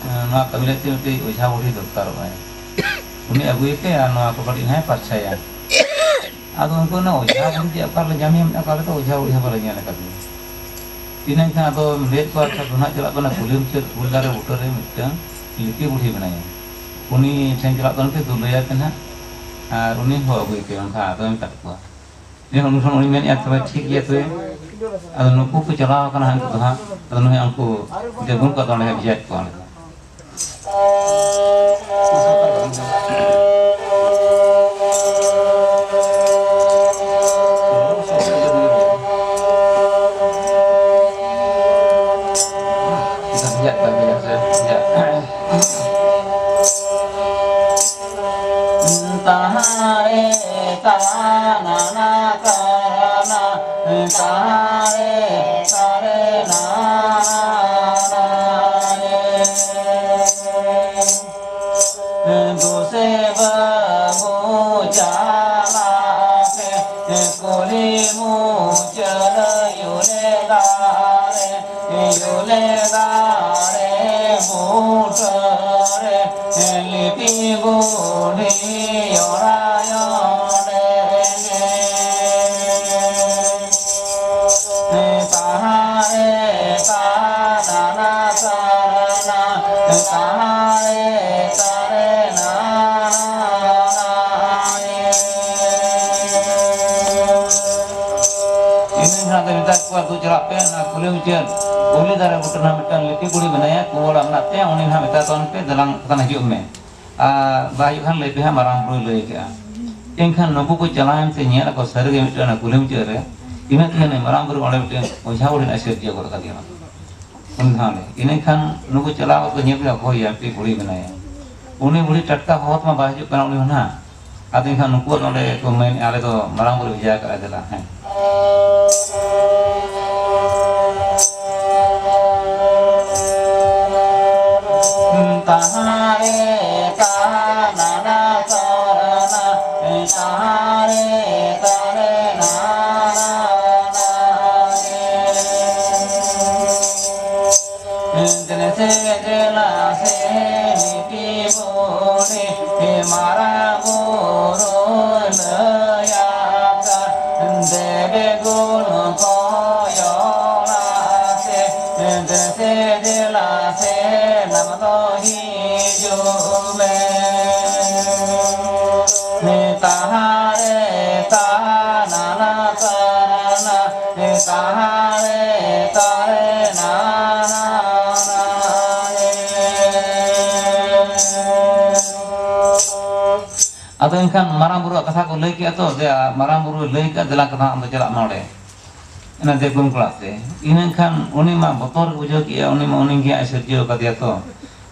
ᱮᱸ, ᱱᱚᱣᱟ ᱠᱟᱹᱢᱤ ᱞᱟᱹᱜᱤᱫ ᱛᱮ ᱢᱤᱫᱴᱤᱡ ᱚᱡᱷᱟ ᱵᱩᱰᱷᱤ ᱫᱚᱨᱠᱟᱨᱚᱜᱼᱟᱭ, ᱩᱱᱤ ᱟᱹᱜᱩᱭᱮᱯᱮ ᱟᱨ ᱱᱚᱣᱟ ᱠᱚ ᱠᱟᱹᱴᱤᱡ ᱱᱟᱦᱟᱜ ᱯᱟᱨᱪᱷᱟᱭᱟ᱾" ᱟᱫᱚ ᱩᱱᱠᱩ ᱚᱱᱟ ᱚᱡᱷᱟ ᱵᱩᱰᱷᱤ ᱪᱮᱫ ᱚᱠᱟ ᱨᱮᱞᱮ ᱧᱟᱢᱮᱭᱟ, ᱢᱮᱱᱟᱜ ᱠᱚᱣᱟ, ᱟᱞᱮ ᱫᱚ ᱚᱡᱷᱟ ᱵᱩᱰᱷᱤ ᱦᱚᱸ ᱵᱟᱞᱮ ᱧᱮᱞ ᱟᱠᱟᱫᱮᱭᱟ᱾ ᱤᱱᱟᱹ ᱮᱱᱠᱷᱟᱱ ᱟᱫᱚ ᱞᱟᱹᱭᱮᱫ ᱠᱚᱣᱟ, "ᱟᱪᱪᱷᱟ, ᱫᱚ ᱱᱟᱦᱟᱜ ᱪᱟᱞᱟᱜ ᱠᱟᱱᱟ ᱠᱩᱞᱦᱤ ᱢᱩᱪᱟᱹᱫ ᱩᱞ ᱫᱟᱨᱮ ᱵᱩᱴᱟᱹ ᱨᱮ ᱢᱤᱫᱴᱟᱝ ᱞᱤᱯᱤ ᱵᱩᱲᱦᱤ ᱢᱮᱱᱟᱭᱟ, ᱩᱱᱤ ᱴᱷᱮᱱ ᱪᱟᱞᱟᱜ ᱛᱟᱵᱚᱱ ᱯᱮ, ᱫᱩ ᱞᱟᱹᱭᱟ ᱯᱮ ᱱᱟᱦᱟᱜ, ᱟᱨ ᱩᱱᱤ ᱦᱚᱦᱚ ᱟᱹᱜᱩᱭ ᱯᱮ, ᱚᱱᱠᱟ ᱟᱫᱚ ᱢᱮᱛᱟᱫ ᱠᱚᱣᱟ᱾ ᱡᱚᱠᱷᱚᱱ ᱩᱱ ᱥᱚᱢᱚᱭ ᱩᱱᱤ ᱢᱮᱱᱮᱫᱼᱟ, "ᱛᱚᱵᱮ ᱴᱷᱤᱠ ᱜᱮᱭᱟ, ᱛᱚᱵᱮ ᱟᱫᱚ ᱱᱩᱠᱩ ᱠᱚ ᱪᱟᱞᱟᱣ ᱟᱠᱟᱱᱟ ᱦᱟᱸᱜ, ᱩᱱᱠᱩ ᱫᱚ ᱦᱟᱸᱜ, ᱟᱫᱚ ᱱᱩᱭ ᱩᱱᱠᱩ ᱫᱮᱵᱩᱞ ᱠᱚ ᱟᱫᱚ ᱚᱸᱰᱮ ᱵᱷᱮᱡᱟᱭᱮᱫ ᱠᱚᱣᱟ ᱚᱸᱰᱮ ᱫᱚ᱾ ᱵᱷᱮᱡᱟᱭᱮᱫ ᱠᱚᱣᱟ, ᱵᱷᱮᱡᱟ ᱥᱮ ᱵᱷᱮᱡᱟ᱾ ᱛᱟᱦᱟᱸ ᱨᱮ ᱛᱟᱦᱟᱸ ᱱᱟᱱᱟ ᱛᱟᱦᱟᱸ ᱱᱟ, ᱛᱟᱦᱟᱸ ᱨᱮ ᱛᱟᱦᱟᱸ ᱨᱮ ᱱᱟᱱᱟ ᱨᱮ᱾ ᱫᱩᱥᱮ ᱵᱟᱹᱵᱩ ᱪᱟᱞᱟᱜ ᱯᱮ ᱠᱩᱞᱦᱤ ᱢᱩᱪᱟᱹᱫ ᱭᱩᱞᱮ ᱫᱟᱨᱮ᱾ ᱭᱩᱞᱮ ᱫᱟᱨᱮ ᱵᱩᱴᱟᱹ ᱨᱮ ᱞᱤᱯᱤ ᱵᱩᱰᱷᱤ ᱚᱲᱟᱜ ᱚᱸᱰᱮ ᱜᱮ᱾ ᱛᱟᱦᱟᱸ ᱨᱮ ᱛᱟᱦᱟᱸ ᱱᱟᱱᱟ ᱛᱟᱦᱟᱸ ᱨᱮ ᱛᱟᱦᱟᱸ ᱨᱮ ᱱᱟᱱᱟ᱾ ᱤᱱᱟᱹ ᱦᱟᱸᱜ ᱫᱚ ᱢᱮᱛᱟ ᱠᱚᱣᱟ, ᱫᱩ ᱪᱟᱞᱟᱜ ᱯᱮ, ᱚᱱᱟ ᱠᱩᱞᱦᱤ ᱢᱩᱪᱟᱹᱫ ᱩᱞᱤ ᱫᱟᱨᱮ ᱵᱩᱴᱟᱹ ᱨᱮ ᱢᱤᱫᱴᱟᱝ ᱞᱤᱯᱤ ᱵᱩᱲᱦᱤ ᱢᱮᱱᱟᱭᱟ, ᱠᱩᱣᱟᱹ ᱚᱲᱟᱜ ᱢᱮᱱᱟᱜ ᱛᱟᱭᱟ, ᱩᱱᱤ ᱦᱟᱸᱜ ᱢᱮᱛᱟ ᱛᱟᱵᱚᱱ ᱯᱮ, ᱫᱮᱞᱟᱝ ᱠᱷᱟᱱ ᱦᱤᱡᱩᱜ ᱢᱮ᱾ ᱟᱨ ᱵᱟᱭ ᱦᱤᱡᱩᱜ ᱠᱷᱟᱱ ᱞᱟᱹᱭ ᱯᱮ ᱦᱟᱸᱜ, ᱢᱟᱨᱟᱝ ᱵᱩᱨᱩᱭ ᱞᱟᱹᱭ ᱠᱟᱜᱼᱟ᱾ ᱮᱱᱠᱷᱟᱱ ᱱᱩᱠᱩ ᱠᱚ ᱪᱟᱞᱟᱣᱮᱱ ᱛᱮ ᱧᱮᱞ ᱟᱠᱚ, ᱥᱟᱹᱨᱤᱜᱮ ᱢᱤᱫᱴᱟᱝ ᱚᱱᱟ ᱠᱩᱞᱦᱤ ᱢᱩᱪᱟᱹᱫ ᱨᱮ ᱤᱱᱟᱹᱜ ᱜᱟᱱ ᱢᱟᱨᱟᱝ ᱵᱩᱨᱩ ᱚᱸᱰᱮ ᱢᱤᱫᱴᱟᱝ ᱚᱡᱷᱟ ᱵᱩᱲᱦᱤ ᱱᱟᱜ ᱥᱤᱨᱡᱟᱹᱣ ᱜᱚᱫ ᱠᱟᱫᱮᱭᱟ᱾ ᱩᱱᱤ ᱫᱷᱟᱣ ᱨᱮ᱾ ᱤᱱᱟᱹᱠᱷᱟᱱ ᱱᱩᱠᱩ ᱪᱟᱞᱟᱣ ᱠᱟᱛᱮ ᱧᱮᱞ ᱠᱮᱫᱟ, ᱦᱳᱭ, ᱟᱨ ᱢᱤᱫᱴᱤᱡ ᱵᱩᱲᱦᱤ ᱢᱮᱱᱟᱭᱟ᱾ ᱩᱱᱤ ᱵᱩᱲᱦᱤ ᱴᱟᱴᱠᱟ ᱦᱚᱦᱚ ᱛᱮᱢᱟ ᱵᱟᱭ ᱦᱤᱡᱩᱜ ᱠᱟᱱᱟ ᱩᱱᱤ ᱦᱚᱸ ᱱᱟᱦᱟᱜ᱾ ᱟᱫᱚ ᱮᱱᱠᱷᱟᱱ ᱱᱩᱠᱩ ᱱᱚᱰᱮ ᱠᱚ ᱢᱮᱱᱮᱫᱼᱟ, "ᱟᱞᱮ ᱫᱚ ᱢᱟᱨᱟᱝ ᱵᱩᱨᱩ ᱵᱷᱮᱡᱟ ᱠᱟᱜᱼᱟ, ᱫᱮᱞᱟ, ᱦᱮᱸ᱾ ᱛᱟᱦᱟᱸ ᱨᱮ ᱛᱟᱦᱟᱸ ᱱᱟᱱᱟ ᱛᱟᱦᱟᱸ ᱨᱮ ᱛᱟᱦᱟᱸ ᱨᱮ ᱱᱟᱱᱟ ᱨᱮ᱾ ᱫᱮᱞᱟ ᱥᱮ, ᱫᱮᱞᱟ ᱥᱮ, ᱢᱤᱫᱴᱤᱡ ᱵᱩᱲᱦᱤ ᱢᱟᱨᱟᱝ ᱵᱩᱨᱩ ᱞᱟᱹᱭᱟ ᱠᱟᱱ, ᱫᱮᱵᱮ ᱜᱩᱱ ᱠᱚᱭᱚᱲᱟ ᱥᱮ, ᱫᱮᱞᱟ ᱥᱮ, ᱱᱟᱢ ᱫᱚ ᱦᱤ ᱛᱟᱦᱟᱨᱮ ᱛᱟᱱᱟᱱᱟ ᱛᱟᱱᱟ, ᱛᱟᱦᱟᱨᱮ ᱛᱟᱨᱮ ᱱᱟᱱᱟ ᱱᱟᱱᱮ᱾ ᱟᱫᱚ ᱮᱱᱠᱷᱟᱱ ᱢᱟᱨᱟᱝ ᱵᱩᱨᱩᱣᱟᱜ ᱠᱟᱛᱷᱟ ᱠᱚ ᱞᱟᱹᱭ ᱠᱮᱜᱼᱟ ᱛᱚ, ᱡᱮ ᱢᱟᱨᱟᱝ ᱵᱩᱨᱩᱭ ᱞᱟᱹᱭ ᱠᱟᱜᱼᱟ, ᱫᱮᱞᱟ ᱠᱟᱛᱷᱟ ᱟᱢ ᱫᱚ ᱪᱟᱞᱟᱜ ᱢᱮ ᱚᱸᱰᱮ᱾ ᱚᱱᱟ ᱫᱮᱵᱽᱜᱩᱱ ᱠᱚᱲᱟ ᱛᱮ᱾ ᱤᱱᱟᱹ ᱠᱷᱟᱱ ᱩᱱᱤ ᱢᱟ ᱵᱚᱛᱚᱨ ᱜᱮ ᱵᱩᱡᱷᱟᱹᱣ ᱠᱮᱜᱼᱟ, ᱩᱱᱤ ᱢᱟ ᱩᱱᱤ ᱜᱮ ᱦᱟᱸᱜ ᱮ ᱥᱤᱨᱡᱟᱹᱣ ᱠᱟᱫᱮᱭᱟ ᱛᱚ᱾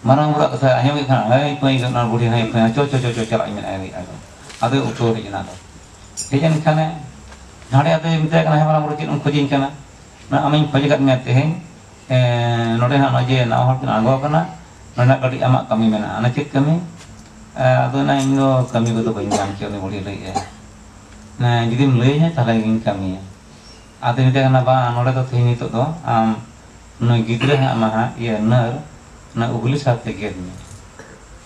ᱢᱟᱨᱟᱝ ᱵᱩᱨᱩᱣᱟᱜ ᱠᱟᱛᱷᱟ ᱟᱸᱡᱚᱢ ᱠᱮᱫ ᱠᱷᱟᱱ, "ᱦᱟᱹᱭ ᱯᱟᱹᱭ ᱜᱮ ᱚᱱᱟ ᱵᱩᱲᱦᱤ, ᱦᱟᱹᱭ ᱯᱟᱹᱭ, ᱪᱚ, ᱪᱚ, ᱪᱚ, ᱪᱚ, ᱪᱟᱞᱟᱜ ᱤᱧ ᱢᱮᱱᱮᱫᱼᱟ ᱟᱫᱚ᱾ ᱟᱫᱚᱭ ᱩᱴᱷᱟᱹᱣ ᱦᱮᱡ ᱮᱱᱟ ᱟᱫᱚ᱾ ᱦᱮᱡ ᱮᱱ ᱠᱷᱟᱱᱮ, ᱦᱟᱸᱰᱮ ᱟᱫᱚᱭ ᱢᱮᱛᱟᱭ ᱠᱟᱱᱟ, 'ᱦᱮᱸ ᱢᱟᱨᱟᱝ ᱵᱩᱨᱩ, ᱪᱮᱫ ᱮᱢ ᱠᱷᱚᱡᱤᱧ ᱠᱟᱱᱟ? ᱱᱚᱣᱟ ᱟᱢᱤᱧ ᱠᱷᱚᱡ ᱟᱠᱟᱫ ᱢᱮᱭᱟ ᱛᱮᱦᱮᱧ, ᱮᱸ, ᱱᱚᱰᱮ ᱦᱟᱸᱜ ᱱᱚᱜᱼᱚᱭ ᱡᱮ ᱱᱟᱣᱟ ᱦᱚᱲ ᱠᱤᱱ ᱟᱬᱜᱚ ᱟᱠᱟᱱᱟ, ᱱᱚᱰᱮ ᱱᱟᱜ ᱠᱟᱹᱴᱤᱡ ᱟᱢᱟᱜ ᱠᱟᱹᱢᱤ ᱢᱮᱱᱟᱜᱼᱟ᱾ ᱚᱱᱟ ᱪᱮᱫ ᱠᱟᱹᱢᱤ?' ᱮᱸ, ᱟᱫᱚ ᱚᱱᱟ ᱤᱧ ᱫᱚ ᱠᱟᱹᱢᱤ ᱠᱚᱫᱚ ᱵᱟᱹᱧ ᱧᱟᱢ ᱠᱮᱭᱟ", ᱩᱱᱤ ᱵᱩᱲᱦᱤ ᱞᱟᱹᱭᱮᱫᱼᱟᱭ᱾ ᱚᱱᱟ ᱡᱩᱫᱤᱢ ᱞᱟᱹᱭᱟᱹᱧᱟ, ᱛᱟᱦᱚᱞᱮ ᱜᱤᱧ ᱠᱟᱹᱢᱤᱭᱟ᱾ ᱟᱫᱚᱭ ᱢᱮᱛᱟᱭ ᱠᱟᱱᱟ, "ᱵᱟᱝ, ᱱᱚᱰᱮ ᱫᱚ ᱛᱮᱦᱮᱧ ᱱᱤᱛᱚᱜ ᱫᱚ ᱟᱢ ᱱᱩᱭ ᱜᱤᱫᱽᱨᱟᱹ ᱦᱟᱸᱜ ᱢᱟ ᱦᱟᱸᱜ ᱤᱭᱟᱹ ᱱᱟᱹᱨ, ᱚᱱᱟ ᱩᱜᱽᱞᱤ ᱥᱟᱨ ᱛᱮ ᱜᱮᱫ ᱢᱮ᱾"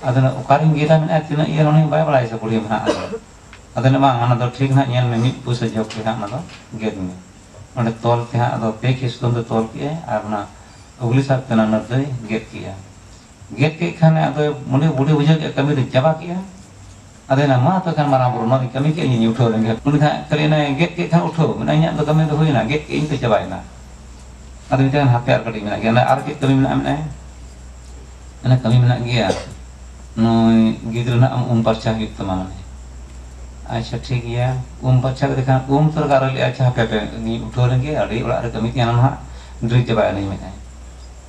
ᱟᱫᱚ ᱚᱱᱟ ᱚᱠᱟᱨᱤᱧ ᱜᱮᱫᱟ ᱢᱮᱱᱟᱭ, ᱛᱤᱱᱟᱹᱜ ᱤᱭᱟᱹ ᱩᱱᱤ ᱵᱟᱭ ᱵᱟᱲᱟᱭᱟ ᱥᱮ ᱵᱩᱲᱦᱤ ᱢᱟ ᱦᱟᱸᱜ ᱟᱫᱚ᱾ ᱟᱫᱚ ᱚᱱᱟ ᱵᱟᱝ, ᱚᱱᱟ ᱫᱚ ᱴᱷᱤᱠ ᱦᱟᱸᱜ ᱧᱮᱞ ᱢᱮ, ᱢᱤᱫ ᱯᱩᱭᱥᱟᱹ ᱡᱚᱜ ᱜᱮ ᱦᱟᱸᱜ ᱚᱱᱟ ᱫᱚ ᱜᱮᱫ ᱢᱮ᱾ ᱚᱸᱰᱮ ᱛᱚᱞ ᱛᱮ ᱦᱟᱸᱜ ᱟᱫᱚ ᱯᱮ ᱠᱷᱤᱥ ᱥᱩᱛᱟᱹᱢ ᱛᱮ ᱛᱚᱞ ᱠᱮᱜᱼᱟᱭ ᱟᱨ ᱚᱱᱟ ᱩᱜᱽᱞᱤ ᱥᱟᱨ ᱛᱮ ᱚᱱᱟ ᱱᱟᱹᱨ ᱫᱚᱭ ᱜᱮᱫ ᱠᱮᱜᱼᱟ᱾ ᱜᱮᱫ ᱠᱮᱫ ᱠᱷᱟᱱᱮ ᱟᱫᱚ ᱩᱱᱤ ᱵᱩᱰᱷᱤ ᱵᱩᱡᱷᱟᱹᱣ ᱠᱮᱫᱼᱟ, ᱠᱟᱹᱢᱤ ᱫᱚᱧ ᱪᱟᱵᱟ ᱠᱮᱫᱼᱟ᱾ ᱟᱫᱚᱭ ᱢᱮᱱᱟ, "ᱢᱟ ᱛᱚᱵᱮ ᱠᱷᱟᱱ ᱢᱟᱨᱟᱝ ᱵᱩᱨᱩ, ᱱᱚᱣᱟ ᱫᱚᱧ ᱠᱟᱹᱢᱤ ᱠᱮᱫᱼᱟ, ᱤᱧᱤᱧ ᱩᱴᱷᱟᱹᱣ ᱞᱮᱱ ᱜᱮ᱾" ᱩᱱᱤ ᱫᱚ ᱦᱟᱸᱜ ᱠᱷᱟᱹᱞᱤ ᱚᱱᱮ ᱜᱮᱫ ᱠᱮᱫ ᱠᱷᱟᱱ ᱩᱴᱷᱟᱹᱣ, ᱢᱮᱱᱟ, "ᱤᱧᱟᱹᱜ ᱫᱚ ᱠᱟᱹᱢᱤ ᱫᱚ ᱦᱩᱭᱱᱟ, ᱜᱮᱫ ᱠᱮᱫ ᱤᱧ ᱛᱚ ᱪᱟᱵᱟᱭᱮᱱᱟ᱾" ᱟᱫᱚ ᱢᱮᱛᱟᱭ ᱠᱟᱱᱟ, "ᱦᱟᱯᱮ ᱟᱨ ᱠᱟᱹᱴᱤᱡ ᱢᱮᱱᱟᱜ ᱜᱮᱭᱟ, ᱚᱱᱟ ᱟᱨ ᱪᱮᱫ ᱠᱟᱹᱢᱤ ᱢᱮᱱᱟᱜᱼᱟ?" ᱢᱮᱱᱟᱭ, ᱚᱱᱟ ᱠᱟᱹᱢᱤ ᱢᱮᱱᱟᱜ ᱜᱮᱭᱟ, ᱱᱩᱭ ᱜᱤᱫᱽᱨᱟᱹ ᱱᱟᱜ ᱟᱢ ᱩᱢ ᱯᱟᱨᱪᱟ ᱦᱩᱭᱩᱜ ᱛᱟᱢᱟ ᱢᱟᱱᱮ᱾ ᱟᱪᱪᱷᱟ, ᱴᱷᱤᱠ ᱜᱮᱭᱟ, ᱩᱢ ᱯᱟᱨᱪᱟ ᱠᱟᱛᱮ ᱠᱷᱟᱱ ᱩᱢ ᱛᱚᱨᱟ ᱟᱨᱚ ᱞᱟᱹᱭᱟ, "ᱟᱪᱪᱷᱟ, ᱦᱟᱯᱮ, ᱦᱟᱯᱮ, ᱤᱧ ᱩᱴᱷᱟᱹᱣ ᱞᱮᱱ ᱜᱮ, ᱟᱹᱰᱤ ᱚᱲᱟᱜ ᱨᱮ ᱠᱟᱹᱢᱤ ᱛᱤᱧ ᱱᱟᱦᱟᱜ, ᱰᱮᱨᱤ ᱪᱟᱵᱟᱭᱮᱱᱟᱹᱧ", ᱢᱮᱱᱟᱭ᱾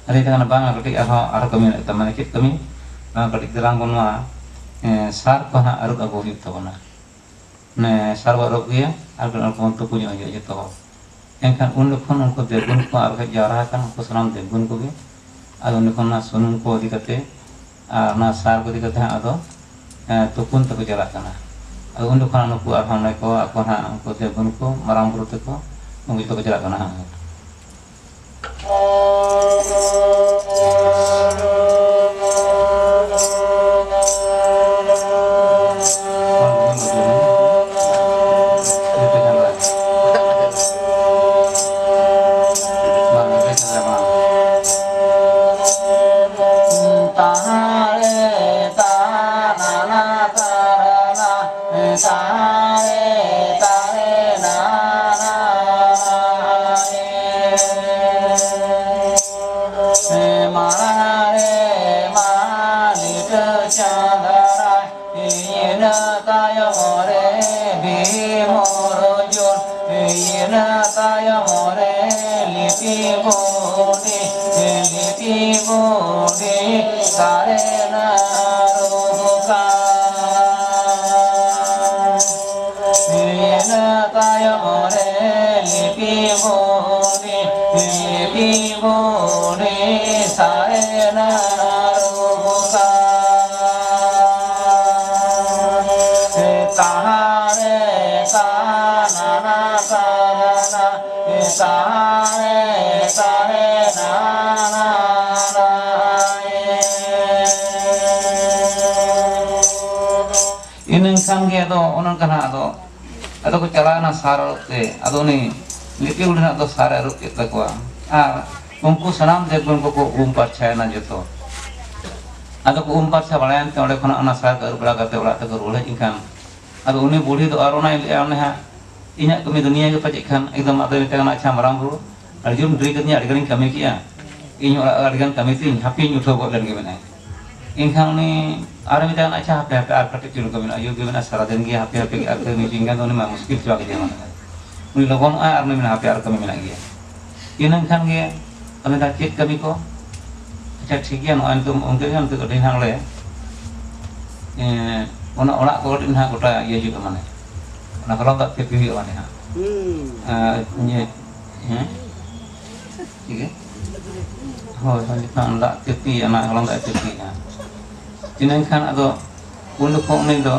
ᱟᱫᱚ ᱢᱮᱛᱟᱭ ᱠᱟᱱᱟ, "ᱵᱟᱝᱟ, ᱠᱟᱹᱴᱤᱡ ᱟᱨᱦᱚᱸ, ᱟᱨᱦᱚᱸ ᱠᱟᱹᱢᱤ ᱢᱮᱱᱟᱜ ᱛᱟᱢᱟ᱾ ᱢᱟᱱᱮ ᱪᱮᱫ ᱠᱟᱹᱢᱤ?" "ᱵᱟᱝ, ᱠᱟᱹᱴᱤᱡ ᱫᱮᱞᱟᱝ ᱵᱚᱱ ᱱᱚᱣᱟ, ᱮᱸ, ᱥᱟᱨ ᱠᱚ ᱦᱟᱸᱜ ᱟᱹᱨᱩᱵ ᱟᱹᱜᱩ ᱦᱩᱭᱩᱜ ᱛᱟᱵᱚᱱᱟ᱾ ᱢᱟᱱᱮ ᱥᱟᱨ ᱵᱚ ᱟᱹᱨᱩᱵ ᱟᱹᱜᱩᱭᱟ ᱟᱨ ᱠᱚ ᱵᱚᱱ ᱛᱩᱯᱩ ᱧᱚᱜ ᱦᱤᱡᱩᱜᱼᱟ ᱡᱚᱛᱚ ᱦᱚᱲ᱾" ᱮᱱᱠᱷᱟᱱ ᱩᱱ ᱡᱚᱠᱷᱚᱱ ᱩᱱᱠᱩ ᱫᱮᱵᱽᱜᱩᱱ ᱠᱚ ᱟᱨ ᱠᱚ ᱡᱟᱣᱨᱟ ᱟᱠᱟᱱ, ᱩᱱᱠᱩ ᱥᱟᱱᱟᱢ ᱫᱮᱵᱽᱜᱩᱱ ᱠᱚᱜᱮ, ᱟᱫᱚ ᱩᱱ ᱡᱚᱠᱷᱚᱱ ᱚᱱᱟ ᱥᱩᱱᱩᱢ ᱠᱚ ᱤᱫᱤ ᱠᱟᱛᱮ ᱟᱨ ᱚᱱᱟ ᱥᱟᱨ ᱠᱚ ᱤᱫᱤ ᱠᱟᱛᱮ ᱦᱟᱸᱜ ᱟᱫᱚ, ᱮᱸ, ᱛᱩᱯᱩᱱ ᱛᱮᱠᱚ ᱪᱟᱞᱟᱜ ᱠᱟᱱᱟ᱾ ᱟᱫᱚ ᱩᱱ ᱡᱚᱠᱷᱚᱱ ᱱᱩᱠᱩ ᱟᱨᱦᱚᱸ ᱚᱸᱰᱮ ᱠᱚ, ᱟᱠᱚ ᱦᱟᱸᱜ ᱩᱱᱠᱩ ᱫᱮᱵᱽᱜᱩᱱ ᱠᱚ, ᱢᱟᱨᱟᱝ ᱵᱩᱨᱩ ᱛᱮᱠᱚ, ᱩᱱᱠᱩ ᱡᱚᱛᱚ ᱠᱚ ᱪᱟᱞᱟᱜ ᱠᱟᱱᱟ ᱦᱟᱸᱜ᱾ ᱪᱟᱸᱫᱟᱲᱟ, ᱤᱱᱟᱹ ᱛᱟᱭᱚᱢ ᱨᱮ ᱵᱷᱤᱢ ᱚᱨᱡᱩᱱ, ᱤᱱᱟᱹ ᱛᱟᱭᱚᱢ ᱨᱮ ᱞᱤᱯᱤ ᱵᱩᱰᱷᱤ, ᱞᱤᱯᱤ ᱵᱩᱰᱷᱤ ᱥᱟᱨᱮᱱᱟ ᱨᱩᱠᱟ᱾ ᱤᱱᱟᱹ ᱛᱟᱭᱚᱢ ᱨᱮ ᱞᱤᱯᱤ ᱵᱩᱰᱷᱤ, ᱞᱤᱯᱤ ᱵᱩᱰᱷᱤ ᱥᱟᱨᱮᱱᱟ ᱨᱩᱠᱟ᱾ ᱛᱟᱦᱟᱨᱮ ᱛᱟᱱᱟᱱᱟ ᱛᱟᱨᱟᱱᱟ, ᱛᱟᱦᱟᱨᱮ ᱛᱟᱨᱮ ᱱᱟᱱᱟ᱾ ᱤᱱᱟᱹ ᱠᱷᱟᱱ ᱜᱮ ᱟᱫᱚ ᱚᱱᱮ ᱚᱱᱠᱟ ᱱᱟᱜ ᱟᱫᱚ, ᱟᱫᱚ ᱠᱚ ᱪᱟᱞᱟᱣᱮᱱᱟ ᱥᱟᱨ ᱟᱹᱨᱩᱵ ᱛᱮ᱾ ᱟᱫᱚ ᱩᱱᱤ ᱞᱤᱯᱤ ᱵᱩᱰᱷᱤ ᱱᱟᱜ ᱫᱚ ᱥᱟᱨ ᱮ ᱟᱹᱨᱩᱵ ᱠᱮᱫ ᱛᱟᱠᱚᱣᱟ᱾ ᱟᱨ ᱩᱱᱠᱩ ᱥᱟᱱᱟᱢ ᱫᱮᱵᱽᱜᱩᱱ ᱠᱚᱠᱚ ᱩᱢ ᱯᱟᱨᱪᱷᱟᱭᱮᱱᱟ ᱡᱚᱛᱚ᱾ ᱟᱫᱚ ᱠᱚ ᱩᱢ ᱯᱟᱨᱪᱷᱟ ᱵᱟᱲᱟᱭᱮᱱ ᱛᱮ ᱚᱸᱰᱮ ᱠᱷᱚᱱᱟᱜ ᱚᱱᱟ ᱥᱟᱨ ᱠᱚ ᱟᱹᱨᱩᱵ ᱵᱟᱲᱟ ᱠᱟᱛᱮ ᱚᱲᱟᱜ ᱛᱮᱠᱚ ᱨᱩᱣᱟᱹᱲ ᱦᱮᱡ ᱮᱱ ᱠᱷᱟᱱ, ᱟᱫᱚ ᱩᱱᱤ ᱵᱩᱰᱷᱤ ᱫᱚ ᱟᱨ ᱚᱱᱟᱭ ᱞᱟᱹᱭᱮᱫᱼᱟ, ᱚᱱᱮ ᱦᱟᱸᱜ ᱤᱧᱟᱹᱜ ᱠᱟᱹᱢᱤ ᱫᱚ ᱱᱤᱭᱟᱹ ᱜᱮ ᱯᱟᱪᱮᱫ ᱠᱷᱟᱱ, ᱮᱠᱫᱚᱢ ᱟᱫᱚᱭ ᱢᱮᱛᱟᱭ ᱠᱟᱱᱟ, "ᱟᱪᱪᱷᱟ ᱢᱟᱨᱟᱝ ᱵᱩᱨᱩ, ᱟᱹᱰᱤ ᱡᱳᱨ ᱰᱮᱨᱤ ᱠᱟᱹᱫᱤᱧᱟ, ᱟᱹᱰᱤ ᱜᱟᱱᱤᱧ ᱠᱟᱹᱢᱤ ᱠᱮᱜᱼᱟ, ᱤᱧ ᱚᱲᱟᱜ ᱨᱮ ᱟᱹᱰᱤ ᱜᱟᱱ ᱠᱟᱹᱢᱤ ᱛᱤᱧ, ᱦᱟᱯᱮᱧ ᱩᱴᱷᱟᱹᱣ ᱜᱚᱫ ᱞᱮᱱ ᱜᱮ" ᱢᱮᱱᱟᱭ᱾ ᱮᱱᱠᱷᱟᱱ ᱩᱱᱤ ᱟᱨᱚ ᱢᱮᱛᱟᱭ ᱠᱟᱱᱟ, "ᱟᱪᱪᱷᱟ, ᱦᱟᱯᱮ, ᱦᱟᱯᱮ, ᱟᱨ ᱠᱟᱹᱴᱤᱡ ᱪᱩᱞᱩᱝ ᱠᱟᱹᱢᱤ ᱢᱮᱱᱟᱜᱼᱟ, ᱟᱹᱭᱩᱵ ᱜᱮ ᱢᱮᱱᱟᱜᱼᱟ, ᱥᱟᱨᱟᱫᱤᱱ ᱜᱮ ᱦᱟᱯᱮ, ᱦᱟᱯᱮ ᱜᱮ ᱟᱨ ᱠᱟᱹᱢᱤ ᱦᱚᱪᱚᱧ ᱠᱷᱟᱱ ᱫᱚ ᱩᱱᱤ ᱢᱟ ᱢᱩᱥᱠᱤᱞ ᱪᱟᱵᱟ ᱠᱮᱫᱮᱭᱟ ᱢᱚᱱᱮ ᱨᱮ᱾ ᱩᱱᱤ ᱞᱚᱜᱚᱱᱚᱜᱼᱟᱭ ᱟᱨ ᱩᱱᱤ ᱢᱮᱱᱟ, ᱦᱟᱯᱮ, ᱟᱨ ᱠᱟᱹᱢᱤ ᱢᱮᱱᱟᱜ ᱜᱮᱭᱟ᱾" ᱤᱱᱟᱹ ᱠᱷᱟᱱ ᱜᱮ ᱟᱫᱚ ᱢᱮᱱᱫᱟ, "ᱪᱮᱫ ᱠᱟᱹᱢᱤ ᱠᱚ?" "ᱟᱪᱪᱷᱟ, ᱴᱷᱤᱠ ᱜᱮᱭᱟ, ᱱᱚᱜᱼᱚᱭ ᱱᱤᱛᱚᱜ ᱚᱱᱛᱮ ᱜᱮ, ᱱᱤᱛᱚᱜ ᱟᱹᱰᱤ ᱱᱟᱜ ᱞᱮ, ᱮᱸ, ᱚᱱᱟ ᱚᱲᱟᱜ ᱠᱚ ᱠᱟᱹᱴᱤᱡ ᱱᱟᱦᱟᱜ ᱜᱚᱴᱟ ᱤᱭᱟᱹ ᱦᱩᱭᱩᱜᱼᱟ, ᱢᱟᱱᱮ ᱚᱱᱟ ᱦᱚᱞᱚᱝ ᱫᱟᱜ ᱛᱤᱯᱤ ᱦᱩᱭᱩᱜᱼᱟ, ᱢᱟᱱᱮ ᱦᱟᱸᱜ᱾ ᱦᱩᱸ᱾ ᱟᱨ ᱤᱭᱟᱹ, ᱦᱮᱸ? ᱴᱷᱤᱠ ᱜᱮᱭᱟ᱾ ᱦᱳᱭ, ᱦᱳᱭ, ᱡᱚᱠᱷᱚᱱ ᱫᱟᱜ ᱛᱤᱯᱤ, ᱚᱱᱟ ᱦᱚᱞᱚᱝ ᱫᱟᱜ ᱮ ᱛᱤᱯᱤᱭᱮᱫᱼᱟ᱾ ᱤᱱᱟᱹ ᱠᱷᱟᱱ ᱟᱫᱚ ᱩᱱ ᱡᱚᱠᱷᱚᱱ ᱩᱱᱤ ᱫᱚ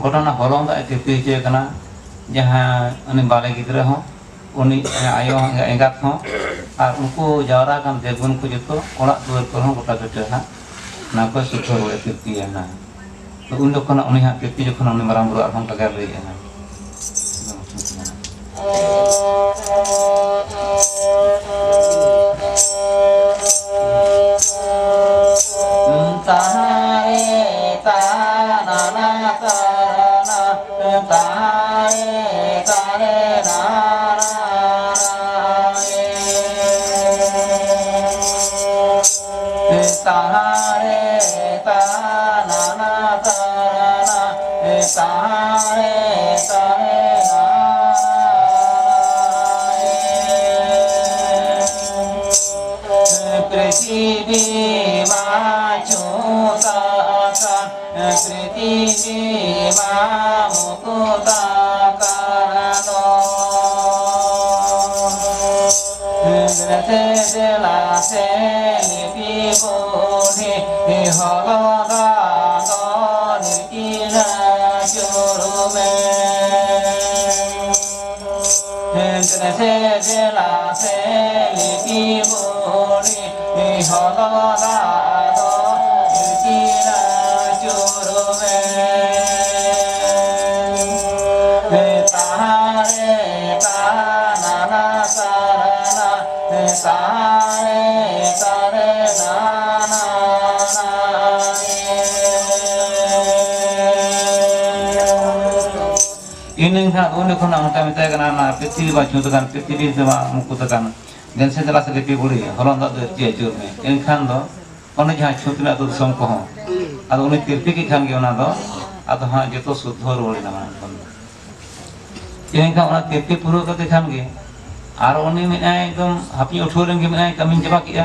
ᱜᱚᱴᱟ ᱚᱱᱟ ᱦᱚᱞᱚᱝ ᱫᱟᱜ ᱮ ᱛᱤᱯᱤ ᱦᱚᱪᱚᱭᱮ ᱠᱟᱱᱟ, ᱡᱟᱦᱟᱸ ᱩᱱᱤ ᱵᱟᱞᱮ ᱜᱤᱫᱽᱨᱟᱹ ᱦᱚᱸ, ᱩᱱᱤ ᱟᱭᱳ ᱮᱸᱜᱟᱛ ᱦᱚᱸ, ᱟᱨ ᱩᱱᱠᱩ ᱡᱟᱣᱨᱟ ᱟᱠᱟᱱ ᱫᱮᱵᱽᱜᱩᱱ ᱠᱚ ᱡᱚᱛᱚ ᱚᱲᱟᱜ ᱫᱩᱣᱟᱹᱨ ᱠᱚᱨᱮ ᱦᱚᱸ ᱜᱚᱴᱟ ᱠᱟᱹᱴᱟᱹ ᱦᱟᱸᱜ ᱚᱱᱟ ᱠᱚ ᱥᱩᱫᱷᱟᱹ ᱨᱩᱣᱟᱹᱲ ᱛᱤᱨᱯᱤᱭᱮᱱᱟ᱾ ᱛᱚ ᱩᱱ ᱡᱚᱠᱷᱚᱱ ᱩᱱᱤ ᱦᱟᱸᱜ ᱛᱤᱨᱯᱤ ᱡᱚᱠᱷᱚᱱ ᱩᱱᱤ ᱢᱟᱨᱟᱝ ᱵᱩᱨᱩ ᱟᱨᱦᱚᱸ ᱚᱱᱠᱟ ᱜᱮ ᱞᱟᱹᱭᱮᱜᱼᱟ ᱦᱟᱸᱜ᱾ ᱛᱟᱦᱟᱨᱮ ᱛᱟᱱᱟᱱᱟ ᱛᱟᱨᱟᱱᱟ, ᱛᱟᱦᱟᱨᱮ ᱛᱟᱨᱮ ᱱᱟᱱᱟ᱾ ᱛᱟᱦᱟᱨᱮ ᱛᱟ ᱛᱟᱨᱮ ᱛᱟᱨᱮ ᱱᱟᱨᱟᱭᱮ᱾ ᱯᱨᱤᱛᱷᱤᱵᱤ ᱢᱟ ᱪᱷᱩᱛᱟᱠᱟ, ᱯᱨᱤᱛᱷᱤᱵᱤ ᱢᱟ ᱢᱩᱠᱩᱛᱟᱠᱟ ᱫᱚ᱾ ᱫᱮᱞᱟ ᱥᱮ ᱞᱤᱯᱤ ᱵᱩᱲᱦᱤ ᱦᱚᱞᱚᱫᱟ ᱫᱚ ᱱᱤᱠᱤᱱ ᱪᱩᱨᱩᱢᱮ᱾ ᱫᱮᱞᱟ ᱥᱮ ᱞᱤᱯᱤ ᱵᱩᱲᱦᱤ ᱦᱚᱞᱚᱫᱟ ᱫᱚ ᱱᱤᱠᱤᱱ ᱪᱩᱨᱩᱢᱮ᱾ ᱛᱟᱦᱟᱨᱮ ᱛᱟᱱᱟᱱᱟ ᱥᱟᱨᱱᱟ ᱥᱟᱨᱮ ᱥᱟᱨᱮ ᱱᱟᱱᱟ᱾ ᱤᱱᱟᱹ ᱠᱷᱟᱱ ᱩᱱ ᱡᱚᱠᱷᱚᱱ ᱚᱱᱠᱟ ᱢᱮᱛᱟᱭ ᱠᱟᱱᱟ, ᱚᱱᱟ ᱯᱨᱤᱛᱷᱤᱵᱤ ᱵᱟ ᱪᱷᱩᱛ ᱟᱠᱟᱱ, ᱯᱨᱤᱛᱷᱤᱵᱤ ᱥᱮ ᱵᱟ ᱢᱩᱠᱩᱛ ᱟᱠᱟᱱ, ᱫᱮᱱ ᱥᱮ ᱫᱮᱞᱟ ᱥᱮ ᱞᱤᱯᱤ ᱵᱩᱲᱦᱤ, ᱦᱚᱞᱚᱝ ᱫᱟᱜ ᱫᱚ ᱤᱨᱪᱤ ᱟᱹᱪᱩᱨ ᱢᱮ᱾ ᱮᱱᱠᱷᱟᱱ ᱫᱚ ᱚᱱᱮ ᱡᱟᱦᱟᱸ ᱪᱷᱩᱛ ᱨᱮᱱᱟᱜ ᱟᱹᱛᱩ ᱫᱤᱥᱚᱢ ᱠᱚᱦᱚᱸ, ᱟᱫᱚ ᱩᱱᱤ ᱛᱤᱨᱯᱤ ᱠᱮᱫ ᱠᱷᱟᱱ ᱜᱮ ᱚᱱᱟ ᱫᱚ ᱟᱫᱚ ᱦᱟᱸᱜ ᱡᱚᱛᱚ ᱥᱩᱫᱽᱫᱷᱚ ᱨᱩᱣᱟᱹᱲ ᱮᱱᱟ ᱢᱟᱱᱮ ᱮᱱᱠᱷᱟᱱ ᱫᱚ᱾ ᱮᱱᱠᱷᱟᱱ ᱚᱱᱟ ᱛᱤᱨᱯᱤ ᱯᱩᱨᱟᱹᱣ ᱠᱟᱛᱮ ᱠᱷᱟᱱ ᱜᱮ ᱟᱨ ᱩᱱᱤ ᱢᱮᱱᱟᱭ ᱮᱠᱫᱚᱢ ᱦᱟᱹᱯᱤ ᱩᱴᱷᱟᱹᱣ ᱞᱮᱱ ᱜᱮ ᱢᱮᱱᱟᱭ ᱠᱟᱹᱢᱤᱧ ᱪᱟᱵᱟ ᱠᱮᱜᱼᱟ᱾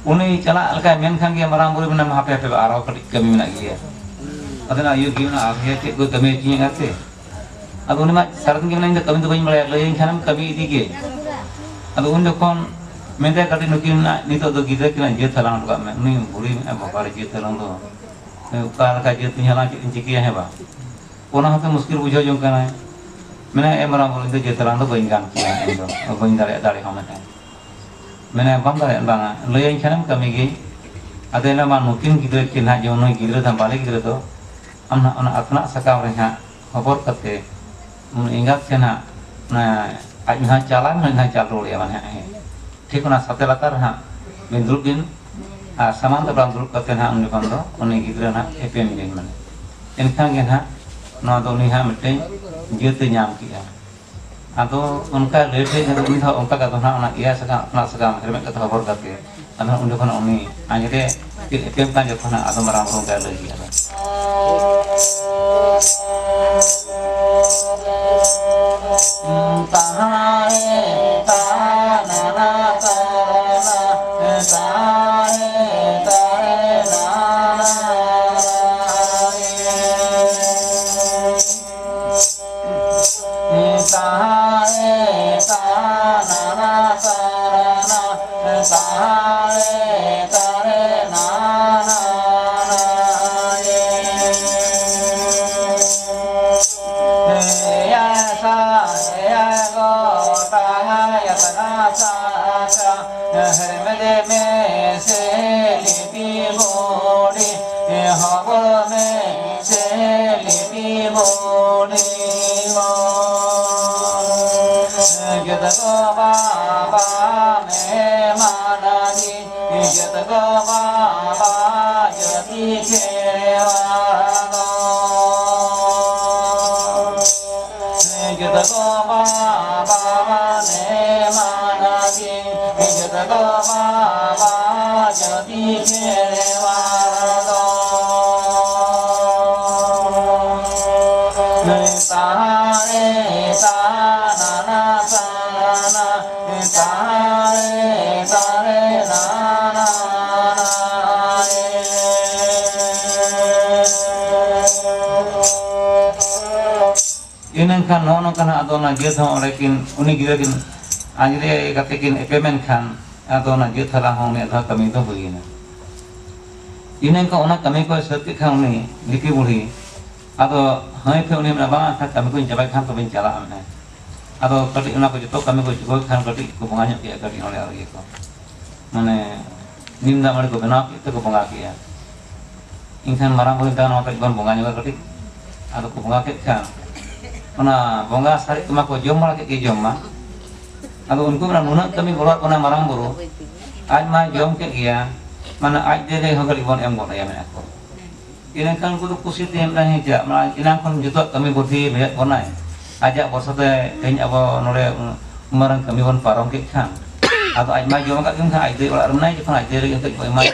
ᱩᱱᱤ ᱪᱟᱞᱟᱜ ᱞᱮᱠᱟᱭ ᱢᱮᱱ ᱠᱷᱟᱱ ᱜᱮ ᱢᱟᱨᱟᱝ ᱵᱩᱨᱩ ᱢᱮᱱᱟ, "ᱦᱟᱯᱮ ᱦᱟᱯᱮ ᱟᱨᱦᱚᱸ ᱠᱟᱹᱴᱤᱡ ᱠᱟᱹᱢᱤ ᱢᱮᱱᱟᱜ ᱜᱮᱭᱟ᱾" ᱟᱫᱚ ᱱᱟ ᱟᱭᱩ ᱜᱮ ᱢᱮᱱᱟ, "ᱟᱨᱦᱚᱸ ᱪᱮᱫ ᱠᱚ ᱠᱟᱹᱢᱤ ᱦᱚᱪᱚᱧᱟ ᱜᱟᱛᱮ?" ᱟᱫᱚ ᱩᱱᱤ ᱢᱟ ᱥᱟᱨᱟᱫᱤᱱ ᱜᱮ ᱢᱮᱱᱟ, "ᱤᱧ ᱫᱚ ᱠᱟᱹᱢᱤ ᱫᱚ ᱵᱟᱹᱧ ᱵᱟᱲᱟᱭᱟ, ᱞᱟᱹᱭᱟᱹᱧ ᱠᱷᱟᱱᱮᱢ ᱠᱟᱹᱢᱤ ᱤᱫᱤ ᱜᱮ᱾" ᱟᱫᱚ ᱩᱱ ᱡᱚᱠᱷᱚᱱ ᱢᱮᱱᱫᱟᱭ, "ᱠᱟᱹᱴᱤᱡ ᱱᱩᱠᱤᱱ ᱨᱮᱱᱟᱜ ᱱᱤᱛᱚᱜ ᱫᱚ ᱜᱤᱫᱽᱨᱟᱹ ᱠᱤᱱᱟᱜ ᱡᱟᱹᱛ ᱦᱟᱞᱟᱝ ᱦᱚᱴᱚ ᱠᱟᱜ ᱢᱮ᱾" ᱩᱱᱤ ᱵᱩᱲᱦᱤ ᱢᱮᱱᱟ, "ᱵᱟᱵᱟ ᱨᱮ, ᱡᱟᱹᱛ ᱦᱟᱞᱟᱝ ᱫᱚ ᱚᱠᱟ ᱞᱮᱠᱟ ᱡᱟᱹᱛ ᱤᱧ ᱦᱟᱞᱟᱝ, ᱪᱮᱫ ᱤᱧ ᱪᱤᱠᱟᱹᱭᱟ, ᱦᱮᱸ ᱵᱟᱝ?" ᱚᱱᱟ ᱦᱚᱸᱛᱚ ᱢᱩᱥᱠᱤᱞ ᱵᱩᱡᱷᱟᱹᱣ ᱡᱚᱝ ᱠᱟᱱᱟᱭ᱾ ᱢᱮᱱᱟ, "ᱮ ᱢᱟᱨᱟᱝ ᱵᱩᱨᱩ, ᱤᱧ ᱫᱚ ᱡᱟᱹᱛ ᱦᱟᱞᱟᱝ ᱫᱚ ᱵᱟᱹᱧ ᱜᱟᱱ ᱠᱮᱭᱟ, ᱤᱧ ᱫᱚ ᱵᱟᱹᱧ ᱫᱟᱲᱮᱭᱟᱜᱼᱟ, ᱫᱟᱲᱮ ᱦᱚᱸ ᱢᱮᱱᱟᱭ᱾" ᱢᱮᱱᱟ, "ᱵᱟᱢ ᱫᱟᱲᱮᱭᱟᱜᱼᱟ?" "ᱵᱟᱝᱟ, ᱞᱟᱹᱭᱟᱹᱧ ᱠᱷᱟᱱᱮᱢ ᱠᱟᱹᱢᱤ ᱜᱮ᱾" ᱟᱫᱚ ᱮᱱᱟ ᱢᱟ ᱱᱩᱠᱤᱱ ᱜᱤᱫᱽᱨᱟᱹ ᱠᱤᱱ ᱦᱟᱸᱜ, ᱡᱮᱢᱚᱱ ᱱᱩᱭ ᱜᱤᱫᱽᱨᱟᱹ ᱫᱚ ᱵᱟᱞᱮ ᱜᱤᱫᱽᱨᱟᱹ ᱫᱚ, ᱟᱢ ᱱᱟᱜ ᱚᱱᱟ ᱟᱛᱱᱟᱜ ᱥᱟᱠᱟᱢ ᱨᱮ ᱦᱟᱸᱜ ᱦᱚᱵᱚᱨ ᱠᱟᱛᱮ ᱩᱱᱤ ᱮᱸᱜᱟᱛ ᱴᱷᱮᱱ ᱦᱟᱸᱜ ᱚᱱᱟ ᱟᱡ ᱢᱤᱫ ᱫᱷᱟᱣ ᱪᱟᱞᱟᱜ ᱢᱮ, ᱢᱤᱫ ᱫᱷᱟᱣ ᱪᱟᱞ ᱨᱩᱣᱟᱹᱲᱮᱭᱟ ᱢᱟᱱᱮ ᱦᱟᱸᱜ, ᱦᱮᱸ᱾ ᱴᱷᱤᱠ ᱚᱱᱟ ᱥᱟᱛᱮ ᱞᱟᱛᱟᱨ ᱨᱮ ᱦᱟᱸᱜ ᱵᱤᱱ ᱫᱩᱲᱩᱵ ᱵᱤᱱ ᱟᱨ ᱥᱟᱢᱟᱝ ᱫᱟᱯᱨᱟᱢ ᱫᱩᱲᱩᱵ ᱠᱟᱛᱮ ᱦᱟᱸᱜ ᱩᱱ ᱡᱚᱠᱷᱚᱱ ᱫᱚ ᱩᱱᱤ ᱜᱤᱫᱽᱨᱟᱹ ᱦᱟᱸᱜ ᱮᱯᱮᱢ ᱵᱤᱱ ᱢᱟᱱᱮ᱾ ᱮᱱᱠᱷᱟᱱ ᱜᱮ ᱦᱟᱸᱜ ᱱᱚᱣᱟ ᱫᱚ ᱩᱱᱤ ᱦᱟᱸᱜ ᱢᱤᱫᱴᱮᱱ ᱡᱟᱹᱛ ᱮ ᱧᱟᱢ ᱠᱮᱜᱼᱟ᱾ ᱟᱫᱚ ᱚᱱᱠᱟ ᱞᱟᱹᱭ ᱴᱷᱮᱡ ᱟᱫᱚ ᱩᱱᱤ ᱫᱚ ᱚᱱᱠᱟ ᱜᱮ ᱟᱫᱚ ᱦᱟᱸᱜ ᱚᱱᱟ ᱮᱭᱟᱭ ᱥᱟᱠᱟᱢ, ᱟᱛᱱᱟᱜ ᱥᱟᱠᱟᱢ ᱦᱮᱨᱢᱮᱫ ᱠᱟᱛᱮ ᱦᱚᱵᱚᱨ ᱠᱟᱛᱮ ᱟᱫᱚ ᱦᱟᱸᱜ ᱩᱱ ᱡᱚᱠᱷᱚᱱ ᱩᱱᱤ ᱟᱡ ᱨᱮ ᱪᱮᱫ ᱮᱯᱮᱢ ᱠᱟᱱ ᱡᱚᱠᱷᱚᱱ ᱦᱟᱸᱜ ᱟᱫᱚ ᱢᱟᱨᱟᱝ ᱵᱩᱨᱩ ᱚᱱᱠᱟᱭ ᱞᱟᱹᱭ ᱠᱮᱜᱼᱟ ᱟᱫᱚ᱾ ᱛᱟᱦᱟᱸ ᱨᱮ ᱛᱟᱦᱟᱸ ᱱᱟᱱᱟ ᱛᱟᱨᱟᱱᱟ, ᱛᱟᱦᱟᱸ ᱨᱮ ᱛᱟᱦᱟᱸ ᱨᱮ ᱱᱟᱱᱟ ᱨᱮ᱾ ᱛᱟᱦᱟᱸ ᱨᱮ ᱛᱟᱦᱟᱸ ᱱᱟᱱᱟ ᱛᱟᱨᱟᱱᱟ, ᱛᱟᱦᱟᱸ ᱨᱮ ᱛᱟᱦᱟᱸ ᱨᱮ ᱱᱟᱱᱟ ᱨᱮ᱾ ᱮᱭᱟ ᱥᱟ ᱮᱭᱟ ᱜᱚᱴᱟ ᱭᱟᱛᱱᱟ ᱥᱟᱪᱟ, ᱦᱮᱨᱢᱮᱫ ᱢᱮᱥᱮ ᱞᱤᱯᱤ ᱵᱚᱰᱤ, ᱦᱚᱵᱚᱨ ᱢᱮᱥᱮ ᱞᱤᱯᱤ ᱵᱚᱰᱤ᱾ ᱡᱚᱛᱚ ᱵᱟᱵᱟ ᱢᱮ ᱢᱟᱱᱟᱜᱤ, ᱡᱚᱛᱚ ᱵᱟᱵᱟ ᱡᱚᱛᱤ ᱠᱷᱮᱣᱟ ᱫᱚ᱾ ᱡᱚᱛᱚ ᱵᱟᱵᱟ ᱢᱮ ᱢᱟᱱᱟᱜᱤ, ᱡᱚᱛᱚ ᱵᱟᱵᱟ ᱡᱚᱛᱤ ᱠᱷᱮᱣᱟ ᱫᱚ᱾ ᱛᱟᱦᱟᱸ ᱨᱮ ᱛᱟᱦᱟᱸ ᱱᱟᱱᱟ ᱛᱟᱨᱟᱱᱟ, ᱛᱟᱦᱟᱸ ᱨᱮ ᱛᱟᱦᱟᱸ ᱨᱮ ᱱᱟᱱᱟ ᱨᱮ᱾ ᱤᱱᱟᱹ ᱠᱷᱟᱱ ᱱᱚᱜᱼᱚ ᱱᱚᱝᱠᱟ ᱱᱟᱜ ᱟᱫᱚ ᱚᱱᱟ ᱡᱟᱹᱛ ᱦᱚᱸ ᱚᱸᱰᱮ ᱠᱤᱱ, ᱩᱱᱤ ᱜᱤᱫᱽᱨᱟᱹ ᱠᱤᱱ ᱟᱸᱡᱽᱞᱮ ᱠᱟᱛᱮ ᱠᱤᱱ ᱮᱯᱮᱢᱮᱱ ᱠᱷᱟᱱ, ᱟᱫᱚ ᱚᱱᱟ ᱡᱟᱹᱛ ᱦᱟᱞᱟ ᱦᱚᱸ ᱩᱱᱤᱭᱟᱜ ᱫᱚ ᱠᱟᱹᱢᱤ ᱫᱚ ᱦᱩᱭᱮᱱᱟ᱾ ᱤᱱᱟᱹ ᱠᱷᱟᱱ ᱚᱱᱟ ᱠᱟᱹᱢᱤ ᱠᱚᱭ ᱥᱟᱹᱛ ᱠᱮᱫ ᱠᱷᱟᱱ ᱩᱱᱤ ᱞᱤᱯᱤ ᱵᱩᱲᱦᱤ, ᱟᱫᱚ ᱦᱟᱺᱭ ᱯᱷᱮ ᱩᱱᱤ ᱢᱮᱱᱟ, "ᱵᱟᱝ, ᱮᱱᱠᱷᱟᱱ ᱠᱟᱹᱢᱤ ᱠᱚᱧ ᱪᱟᱵᱟᱭ ᱠᱷᱟᱱ ᱛᱚᱵᱮᱧ ᱪᱟᱞᱟᱜᱼᱟ," ᱢᱮᱱᱟᱭ᱾ ᱟᱫᱚ ᱠᱟᱹᱴᱤᱡ ᱚᱱᱟ ᱠᱚ ᱡᱚᱛᱚ ᱠᱟᱹᱢᱤ ᱠᱚ ᱪᱩᱠᱟᱹᱣ ᱠᱷᱟᱱ ᱠᱟᱹᱴᱤᱡ ᱠᱚ ᱵᱚᱸᱜᱟ ᱧᱚᱜ ᱠᱮᱫᱼᱟ, ᱠᱟᱹᱴᱤᱡ ᱚᱸᱰᱮ ᱟᱨ ᱤᱭᱟᱹ ᱠᱚ, ᱢᱟᱱᱮ ᱱᱤᱢ ᱫᱟᱜ ᱢᱟᱹᱲᱤ ᱠᱚ ᱵᱮᱱᱟᱣ ᱠᱮᱫ ᱛᱮᱠᱚ ᱵᱚᱸᱜᱟ ᱠᱮᱫᱼᱟ᱾ ᱮᱱᱠᱷᱟᱱ ᱢᱟᱨᱟᱝ ᱵᱩᱨᱩ ᱢᱮᱛᱟᱭ, "ᱱᱚᱣᱟ ᱠᱟᱹᱴᱤᱡ ᱵᱚᱱ ᱵᱚᱸᱜᱟ ᱧᱚᱜᱟ ᱠᱟᱹᱴᱤᱡ", ᱟᱫᱚ ᱠᱚ ᱵᱚᱸᱜᱟ ᱠᱮᱫ ᱠᱷᱟᱱ ᱚᱱᱟ ᱵᱚᱸᱜᱟ ᱥᱟᱨᱮᱡ ᱠᱚᱢᱟ ᱠᱚ ᱡᱚᱢ ᱵᱟᱲᱟ ᱠᱮᱫ ᱜᱮ ᱡᱚᱢ ᱢᱟ᱾ ᱟᱫᱚ ᱩᱱᱠᱩ ᱢᱮᱱᱟ, "ᱱᱩᱱᱟᱹᱜ ᱠᱟᱹᱢᱤ ᱜᱚᱲᱚᱣᱟᱜ ᱵᱚᱱᱟ ᱢᱟᱨᱟᱝ ᱵᱩᱨᱩ, ᱟᱡ ᱢᱟᱭ ᱡᱚᱢ ᱠᱮᱫ ᱜᱮᱭᱟ, ᱢᱟᱱᱮ ᱟᱡ ᱛᱮᱜᱮ ᱦᱚᱸ ᱠᱟᱹᱴᱤᱡ ᱵᱚᱱ ᱮᱢ ᱜᱚᱫ ᱟᱭᱟ", ᱢᱮᱱᱟ ᱠᱚ᱾ ᱤᱱᱟᱹᱠᱷᱟᱱ ᱩᱱᱠᱩ ᱫᱚ ᱠᱩᱥᱤ ᱛᱮ ᱢᱮᱱᱟ, "ᱦᱮᱸ, ᱪᱮᱫᱟᱜ, ᱢᱟ ᱮᱱᱟᱝ ᱠᱷᱚᱱ ᱡᱚᱛᱚᱣᱟᱜ ᱠᱟᱹᱢᱤ ᱵᱩᱫᱽᱫᱷᱤ ᱞᱟᱹᱭᱟᱫ ᱵᱚᱱᱟᱭ, ᱟᱡᱟᱜ ᱵᱷᱚᱨᱥᱟ ᱛᱮ ᱛᱮᱦᱮᱧ ᱟᱵᱚ ᱱᱚᱰᱮ ᱩᱱ ᱢᱟᱨᱟᱝ ᱠᱟᱹᱢᱤ ᱵᱚᱱ ᱯᱟᱨᱚᱢ ᱠᱮᱫ ᱠᱷᱟᱱ, ᱟᱫᱚ ᱟᱡ ᱢᱟᱭ ᱡᱚᱢ ᱟᱠᱟᱫ ᱜᱮ, ᱢᱮᱱᱠᱷᱟᱱ ᱟᱡ ᱫᱚᱭ ᱚᱲᱟᱜ ᱨᱮ ᱢᱮᱱᱟᱭᱟ, ᱡᱚᱠᱷᱚᱱ ᱟᱡ ᱫᱚᱭ ᱞᱟᱹᱭ ᱠᱟᱛᱮ ᱠᱚ ᱮᱢᱟᱭᱟ᱾"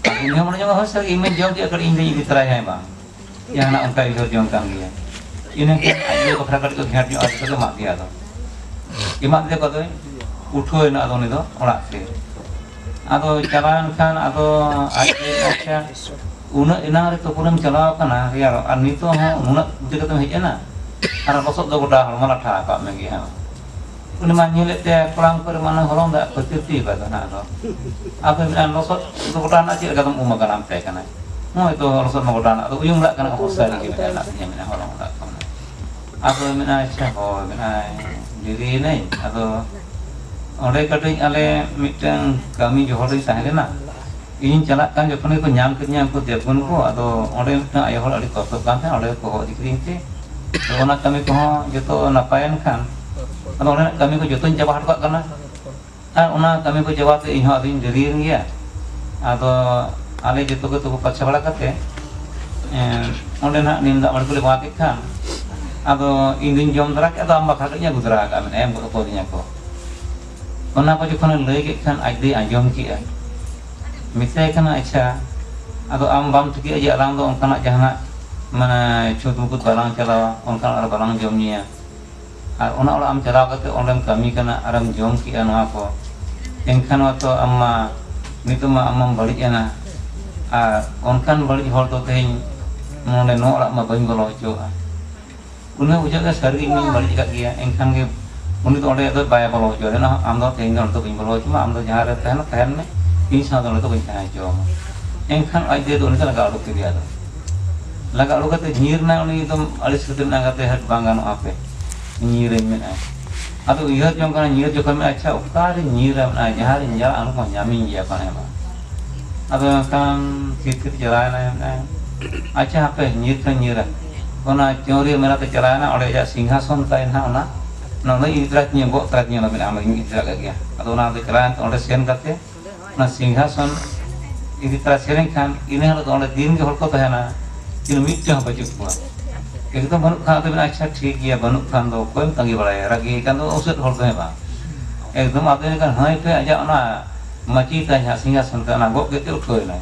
ᱟᱫᱚ ᱩᱱᱤ ᱦᱚᱸ ᱢᱚᱱᱮ ᱡᱚᱝᱟ, "ᱦᱳᱭ, ᱥᱟᱹᱨᱤ ᱤᱧ ᱢᱟᱧ ᱡᱚᱢ ᱠᱮᱫ, ᱠᱟᱹᱴᱤᱡ ᱤᱧ ᱫᱚᱧ ᱤᱫᱤ ᱛᱚᱨᱟᱭᱟ, ᱦᱮᱸ ᱵᱟᱝ?" ᱡᱟᱦᱟᱱᱟᱜ ᱚᱱᱠᱟ ᱩᱭᱦᱟᱹᱨ ᱡᱚᱝ ᱠᱟᱱ ᱜᱮᱭᱟ᱾ ᱤᱱᱟᱹ ᱠᱷᱟᱱ ᱟᱡ ᱵᱟᱠᱷᱨᱟ ᱠᱟᱹᱴᱤᱡ ᱠᱚ ᱜᱷᱮᱸᱴ ᱧᱚᱜ ᱟᱫᱮ ᱛᱮᱠᱚ ᱮᱢᱟᱫ ᱫᱮᱭᱟ᱾ ᱟᱫᱚ ᱮᱢᱟᱫ ᱫᱮ ᱠᱚᱫᱚᱭ ᱩᱴᱷᱟᱹᱣ ᱮᱱᱟ᱾ ᱟᱫᱚ ᱩᱱᱤ ᱫᱚ ᱚᱲᱟᱜ ᱛᱮ᱾ ᱟᱫᱚ ᱪᱟᱞᱟᱣᱮᱱ ᱠᱷᱟᱱ ᱟᱫᱚ ᱟᱡ ᱞᱟᱹᱭ ᱮᱫᱟ, "ᱟᱪᱪᱷᱟ, ᱩᱱᱟᱹᱜ ᱮᱱᱟᱝ ᱨᱮ ᱛᱩᱯᱩᱱᱮᱢ ᱪᱟᱞᱟᱣ ᱟᱠᱟᱱᱟ ᱨᱮᱭᱟᱲᱚᱜ, ᱟᱨ ᱱᱤᱛᱚᱜ ᱦᱚᱸ ᱩᱱᱟᱹᱜ ᱩᱞᱴᱟᱹ ᱠᱟᱛᱮᱢ ᱦᱮᱡ ᱮᱱᱟ? ᱟᱨ ᱞᱚᱥᱚᱫ ᱫᱚ ᱜᱚᱴᱟ ᱦᱚᱲᱢᱚ ᱞᱟᱴᱷᱟ ᱟᱠᱟᱫ ᱢᱮᱜᱮ ᱦᱟᱸᱜ?" ᱩᱱᱤ ᱢᱟ ᱧᱮᱞᱮᱫ ᱛᱟᱭᱟ ᱠᱚᱲᱟᱢ ᱠᱚᱨᱮ ᱢᱟ ᱚᱱᱟ ᱦᱚᱞᱚᱝ ᱫᱟᱜ ᱠᱚ ᱛᱤᱨᱯᱤ ᱟᱠᱟᱫ ᱫᱚ ᱱᱟᱦᱟᱜ ᱫᱚ᱾ ᱟᱫᱚ ᱢᱮᱱᱟ, "ᱞᱚᱥᱚᱫ ᱫᱚ ᱜᱚᱴᱟ ᱨᱮᱱᱟᱜ ᱪᱮᱫ ᱞᱮᱠᱟ ᱫᱚᱢ ᱩᱢ ᱟᱠᱟᱱᱟ?" ᱢᱮᱛᱟᱭ ᱠᱟᱱᱟᱭ᱾ ᱱᱚᱜᱼᱚᱭ ᱛᱚ ᱞᱚᱥᱚᱫ ᱢᱟ ᱜᱚᱴᱟ ᱨᱮᱱᱟᱜ ᱫᱚ ᱩᱭᱩᱝ ᱫᱟᱜ ᱠᱟᱱᱟ, ᱚᱵᱚᱥᱛᱟ ᱨᱮᱜᱮ ᱢᱮᱱᱟᱜᱼᱟ, ᱢᱮᱱᱟ ᱦᱚᱞᱚᱝ ᱫᱟᱜ ᱠᱚ ᱢᱮᱱᱟᱜᱼᱟ᱾ ᱟᱫᱚ ᱢᱮᱱᱟ, "ᱟᱪᱪᱷᱟ, ᱦᱳᱭ," ᱢᱮᱱᱟᱭ, "ᱰᱮᱨᱤᱭᱮᱱᱟᱹᱧ, ᱟᱫᱚ ᱚᱸᱰᱮ ᱠᱟᱹᱴᱤᱡ ᱟᱞᱮ ᱢᱤᱫᱴᱟᱝ ᱠᱟᱹᱢᱤ ᱡᱚᱦᱚᱲ ᱨᱤᱧ ᱛᱟᱦᱮᱸ ᱞᱮᱱᱟ, ᱤᱧᱤᱧ ᱪᱟᱞᱟᱜ ᱠᱟᱱ ᱡᱚᱠᱷᱚᱱ ᱜᱮᱠᱚ ᱧᱟᱢ ᱠᱤᱫᱤᱧᱟ ᱩᱱᱠᱩ ᱫᱮᱵᱽᱜᱩᱱ ᱠᱚ, ᱟᱫᱚ ᱚᱸᱰᱮ ᱢᱤᱫᱴᱟᱝ ᱟᱭᱳ ᱦᱚᱲ ᱟᱹᱰᱤ ᱠᱚᱥᱴᱚᱜ ᱠᱟᱱ ᱛᱟᱦᱮᱸᱫ, ᱚᱸᱰᱮ ᱜᱮᱠᱚ ᱦᱚᱦᱚ ᱤᱫᱤ ᱠᱤᱫᱤᱧ ᱛᱮ, ᱟᱫᱚ ᱚᱱᱟ ᱠᱟᱹᱢᱤ ᱠᱚᱦᱚᱸ ᱡᱚᱛᱚ ᱱᱟᱯᱟᱭᱮᱱ ᱠᱷᱟᱱ, ᱟᱫᱚ ᱚᱸᱰᱮᱱᱟᱜ ᱠᱟᱹᱢᱤ ᱠᱚ ᱡᱚᱛᱚᱧ ᱪᱟᱵᱟ ᱦᱚᱴᱚ ᱠᱟᱜ ᱠᱟᱱᱟ᱾ ᱟᱨ ᱚᱱᱟ ᱠᱟᱹᱢᱤ ᱠᱚ ᱪᱟᱵᱟ ᱛᱮ ᱤᱧ ᱦᱚᱸ ᱟᱫᱚᱧ ᱫᱮᱨᱤᱭᱮᱱ ᱜᱮᱭᱟ᱾ ᱟᱫᱚ ᱟᱞᱮ ᱡᱚᱛᱚ ᱜᱮ ᱛᱩᱯᱩ ᱯᱟᱨᱪᱷᱟ ᱵᱟᱲᱟ ᱠᱟᱛᱮ, ᱮᱸ, ᱚᱸᱰᱮ ᱱᱟᱦᱟᱜ ᱱᱤᱢ ᱫᱟᱜ ᱢᱟᱹᱰᱤ ᱠᱚᱞᱮ ᱮᱢᱟ ᱠᱮᱫ ᱠᱷᱟᱱ, ᱟᱫᱚ ᱤᱧ ᱫᱩᱧ ᱡᱚᱢ ᱫᱟᱨᱟ ᱠᱮᱫ, ᱟᱫᱚ ᱟᱢ ᱵᱟᱠᱷᱨᱟ ᱠᱟᱹᱡ ᱤᱧ ᱟᱹᱜᱩ ᱫᱟᱨᱟ ᱟᱠᱟᱫ ᱢᱮ, ᱮᱢ ᱜᱚᱫ ᱠᱟᱣᱫᱤᱧᱟ ᱠᱚ᱾ ᱚᱱᱟ ᱠᱚ ᱡᱚᱠᱷᱚᱱᱮ ᱞᱟᱹᱭ ᱠᱮᱫ ᱠᱷᱟᱱ ᱟᱡ ᱫᱚᱭ ᱟᱸᱡᱚᱢ ᱠᱮᱫᱼᱟ᱾ ᱢᱮᱛᱟᱭ ᱠᱟᱱᱟ, "ᱟᱪᱪᱷᱟ, ᱟᱫᱚ ᱟᱢ ᱵᱟᱢ ᱴᱷᱤᱠᱟᱹᱭᱟ ᱡᱮ ᱟᱞᱟᱝ ᱫᱚ ᱚᱱᱠᱟᱱᱟᱜ ᱡᱟᱦᱟᱱᱟᱜ ᱢᱟᱱᱮ ᱪᱷᱩᱛ ᱢᱩᱠᱩᱛ ᱵᱟᱞᱟᱝ ᱪᱟᱞᱟᱣᱟ, ᱚᱱᱠᱟᱱᱟᱜ ᱨᱮ ᱵᱟᱞᱟᱝ ᱡᱚᱢ ᱧᱩᱭᱟ? ᱟᱨ ᱚᱱᱟ ᱚᱲᱟᱜ ᱮᱢ ᱪᱟᱞᱟᱣ ᱠᱟᱛᱮ ᱚᱸᱰᱮᱢ ᱠᱟᱹᱢᱤ ᱠᱟᱱᱟ ᱟᱨᱮᱢ ᱡᱚᱢ ᱠᱮᱜᱼᱟ ᱱᱚᱣᱟ ᱠᱚ, ᱮᱱᱠᱷᱟᱱ ᱢᱟᱛᱚ ᱟᱢ ᱢᱟ ᱱᱤᱛᱚᱜ ᱢᱟ ᱟᱢ ᱢᱟᱢ ᱵᱟᱹᱲᱤᱡ ᱮᱱᱟ᱾ ᱟᱨ ᱚᱱᱠᱟᱱ ᱵᱟᱹᱲᱤᱡ ᱦᱚᱲ ᱫᱚ ᱛᱮᱦᱮᱧ ᱱᱚᱰᱮ ᱱᱚᱣᱟ ᱚᱲᱟᱜ ᱢᱟ ᱵᱟᱹᱧ ᱵᱚᱞᱚ ᱦᱚᱪᱚᱣᱟᱜᱼᱟ᱾" ᱩᱱᱤ ᱦᱚᱸ ᱵᱩᱡᱷᱟᱹᱣ ᱠᱮᱫᱟ, ᱥᱟᱹᱨᱤ ᱜᱮ ᱤᱧ ᱢᱟᱧ ᱵᱟᱹᱲᱤᱡ ᱟᱠᱟᱫ ᱜᱮᱭᱟ, ᱮᱱᱠᱷᱟᱱ ᱜᱮ ᱩᱱᱤ ᱫᱚ ᱚᱸᱰᱮ ᱫᱚ ᱵᱟᱭ ᱵᱚᱞᱚ ᱦᱚᱪᱚᱣᱟᱫᱮᱭᱟ᱾ "ᱟᱢ ᱫᱚ ᱛᱮᱦᱮᱧ ᱫᱚ ᱚᱸᱰᱮ ᱫᱚ ᱵᱟᱹᱧ ᱵᱚᱞᱚ ᱦᱚᱪᱚᱣᱟᱢᱟ, ᱟᱢ ᱫᱚ ᱡᱟᱦᱟᱸ ᱨᱮ ᱛᱟᱦᱮᱱᱟ ᱛᱟᱦᱮᱱ ᱢᱮ, ᱤᱧ ᱥᱟᱶ ᱫᱚ ᱚᱸᱰᱮ ᱫᱚ ᱵᱟᱹᱧ ᱛᱟᱦᱮᱸ ᱦᱚᱪᱚᱣᱟᱢᱟ᱾" ᱮᱱᱠᱷᱟᱱ ᱟᱡ ᱫᱟᱹᱭ ᱫᱚ ᱩᱱᱤ ᱫᱚ ᱞᱟᱜᱟ ᱩᱰᱩᱠ ᱠᱮᱫᱮᱭᱟ᱾ ᱟᱫᱚ ᱞᱟᱜᱟ ᱩᱰᱩᱠ ᱠᱟᱛᱮ ᱧᱤᱨ ᱮᱱᱟᱭ᱾ ᱩᱱᱤ ᱫᱚ ᱟᱹᱲᱤᱥ ᱠᱟᱛᱮ ᱢᱮᱱᱟᱜ ᱠᱟᱛᱮ, "ᱦᱟᱹᱴ, ᱵᱟᱝ ᱜᱟᱱᱚᱜᱼᱟ, ᱦᱟᱯᱮ, ᱧᱤᱨᱟᱹᱧ," ᱢᱮᱱᱟᱭ᱾ ᱟᱫᱚ ᱩᱭᱦᱟᱹᱨ ᱡᱚᱝ ᱠᱟᱱᱟ, ᱧᱤᱨ ᱡᱚᱠᱷᱚᱱ ᱢᱮᱱᱟ, "ᱟᱪᱪᱷᱟ, ᱚᱠᱟᱨᱮ ᱧᱤᱨᱟ?" ᱢᱮᱱᱟ, "ᱡᱟᱦᱟᱸ ᱨᱮᱧ ᱧᱮᱞᱟ ᱚᱸᱰᱮ ᱠᱚ ᱧᱟᱢᱤᱧ ᱜᱮᱭᱟ ᱠᱚ ᱦᱮᱸ ᱵᱟᱝ?" ᱟᱫᱚ ᱮᱱᱠᱷᱟᱱ ᱛᱷᱤᱨ ᱛᱷᱤᱨ ᱪᱟᱞᱟᱣ ᱮᱱᱟᱭ, ᱢᱮᱱᱟᱭ, "ᱟᱪᱪᱷᱟ, ᱦᱟᱯᱮ, ᱧᱤᱨ ᱠᱷᱟᱱ ᱧᱤᱨᱟ᱾" ᱚᱱᱟ ᱪᱟᱹᱣᱨᱤᱭᱟᱹ ᱢᱮᱞᱟ ᱛᱮ ᱪᱟᱞᱟᱣ ᱮᱱᱟ, ᱚᱸᱰᱮ ᱟᱡᱟᱜ ᱥᱤᱝᱦᱟᱥᱚᱱ ᱛᱟᱭ ᱱᱟᱦᱟᱜ ᱚᱱᱟ, ᱚᱱᱟ ᱩᱱᱤ ᱤᱫᱤ ᱛᱚᱨᱟ ᱠᱤᱧᱟ, ᱜᱚᱜ ᱛᱚᱨᱟ ᱠᱤᱧᱟ, ᱢᱮᱱᱟ, ᱚᱱᱟ ᱤᱧ ᱤᱫᱤ ᱛᱚᱨᱟ ᱠᱟᱜ ᱜᱮᱭᱟ᱾ ᱟᱫᱚ ᱚᱱᱟ ᱫᱚ ᱪᱟᱞᱟᱣ ᱮᱱ ᱛᱮ ᱚᱸᱰᱮ ᱥᱮᱱ ᱠᱟᱛᱮ ᱚᱱᱟ ᱥᱤᱝᱦᱟᱥᱚᱱ ᱤᱫᱤ ᱛᱚᱨᱟ ᱥᱮᱱ ᱮᱱ ᱠᱷᱟᱱ ᱤᱱᱟᱹ ᱦᱤᱞᱳᱜ ᱫᱚ ᱚᱸᱰᱮ ᱫᱤᱱ ᱜᱮ ᱦᱚᱲ ᱠᱚ ᱛᱟᱦᱮᱱᱟ, ᱠᱤᱱᱛᱩ ᱢᱤᱫᱴᱮᱱ ᱦᱚᱸ ᱵᱟᱹᱪᱩᱜ ᱠᱚᱣᱟ᱾ ᱮᱠᱫᱚᱢ ᱵᱟᱹᱱᱩᱜ ᱠᱷᱟᱱ ᱟᱫᱚ ᱢᱮᱱᱟ, "ᱟᱪᱪᱷᱟ, ᱴᱷᱤᱠ ᱜᱮᱭᱟ, ᱵᱟᱹᱱᱩᱜ ᱠᱷᱟᱱ ᱫᱚ ᱚᱠᱚᱭᱮᱢ ᱛᱟᱺᱜᱤ ᱵᱟᱲᱟᱭᱟ?" ᱨᱟᱹᱜᱤ ᱟᱠᱟᱱ ᱫᱚ ᱩᱥᱟᱹᱫ ᱦᱚᱲ ᱫᱚ, ᱦᱮᱸ ᱵᱟᱝ? ᱮᱠᱫᱚᱢ ᱟᱫᱚ ᱮᱱᱠᱷᱟᱱ ᱦᱟᱺᱭ ᱯᱷᱟᱺᱭ ᱟᱡᱟᱜ ᱚᱱᱟ ᱢᱟᱹᱪᱤ ᱛᱟᱭ ᱡᱟᱦᱟᱸ ᱥᱤᱝᱦᱟᱥᱚᱱ ᱛᱟᱭ, ᱚᱱᱟ ᱜᱚᱜ ᱠᱟᱛᱮ ᱩᱴᱷᱟᱹᱣ ᱮᱱᱟᱭ᱾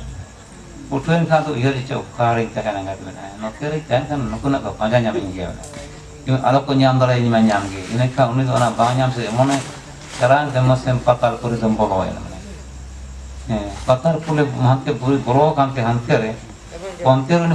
ᱩᱴᱷᱟᱹᱣᱮᱱ ᱠᱷᱟᱱ ᱫᱚ ᱩᱭᱦᱟᱹᱨ ᱦᱚᱪᱚ ᱚᱠᱟᱨᱮᱧ ᱛᱟᱦᱮᱸ ᱞᱮᱱᱟ ᱢᱮᱱᱟᱭᱟ, ᱱᱚᱛᱮ ᱨᱮᱧ ᱛᱟᱦᱮᱱ ᱠᱷᱟᱱ ᱱᱩᱠᱩ ᱱᱟᱜ ᱠᱚ ᱯᱟᱸᱡᱟ ᱧᱟᱢᱤᱧ ᱜᱮᱭᱟ ᱢᱮᱱᱟᱭᱟ᱾ ᱟᱞᱚ ᱠᱚ ᱧᱟᱢ ᱫᱟᱲᱮᱭᱟᱹᱧ ᱢᱟ ᱧᱟᱢ ᱜᱮ᱾ ᱤᱱᱟᱹ ᱠᱷᱟᱱ ᱩᱱᱤ ᱫᱚ ᱚᱱᱟ ᱵᱟᱝ ᱧᱟᱢ ᱥᱮ ᱮᱢᱚᱱᱮ ᱪᱟᱞᱟᱣᱮᱱ ᱠᱷᱟᱱ ᱢᱟᱥᱮ ᱯᱟᱛᱟᱞ ᱯᱩᱨᱤ ᱫᱚᱢ ᱵᱚᱞᱚᱭᱮᱱᱟ ᱢᱮᱱᱟᱭᱟ᱾ ᱦᱮᱸ, ᱯᱟᱛᱟᱞ ᱯᱩᱨᱤ ᱦᱟᱱᱛᱮ ᱵᱩᱨᱩ ᱵᱚᱞᱚ ᱟᱠᱟᱱ ᱛᱮ ᱦᱟᱱᱛᱮ ᱨᱮ, ᱚᱱᱛᱮ ᱨᱮ ᱩᱱᱤ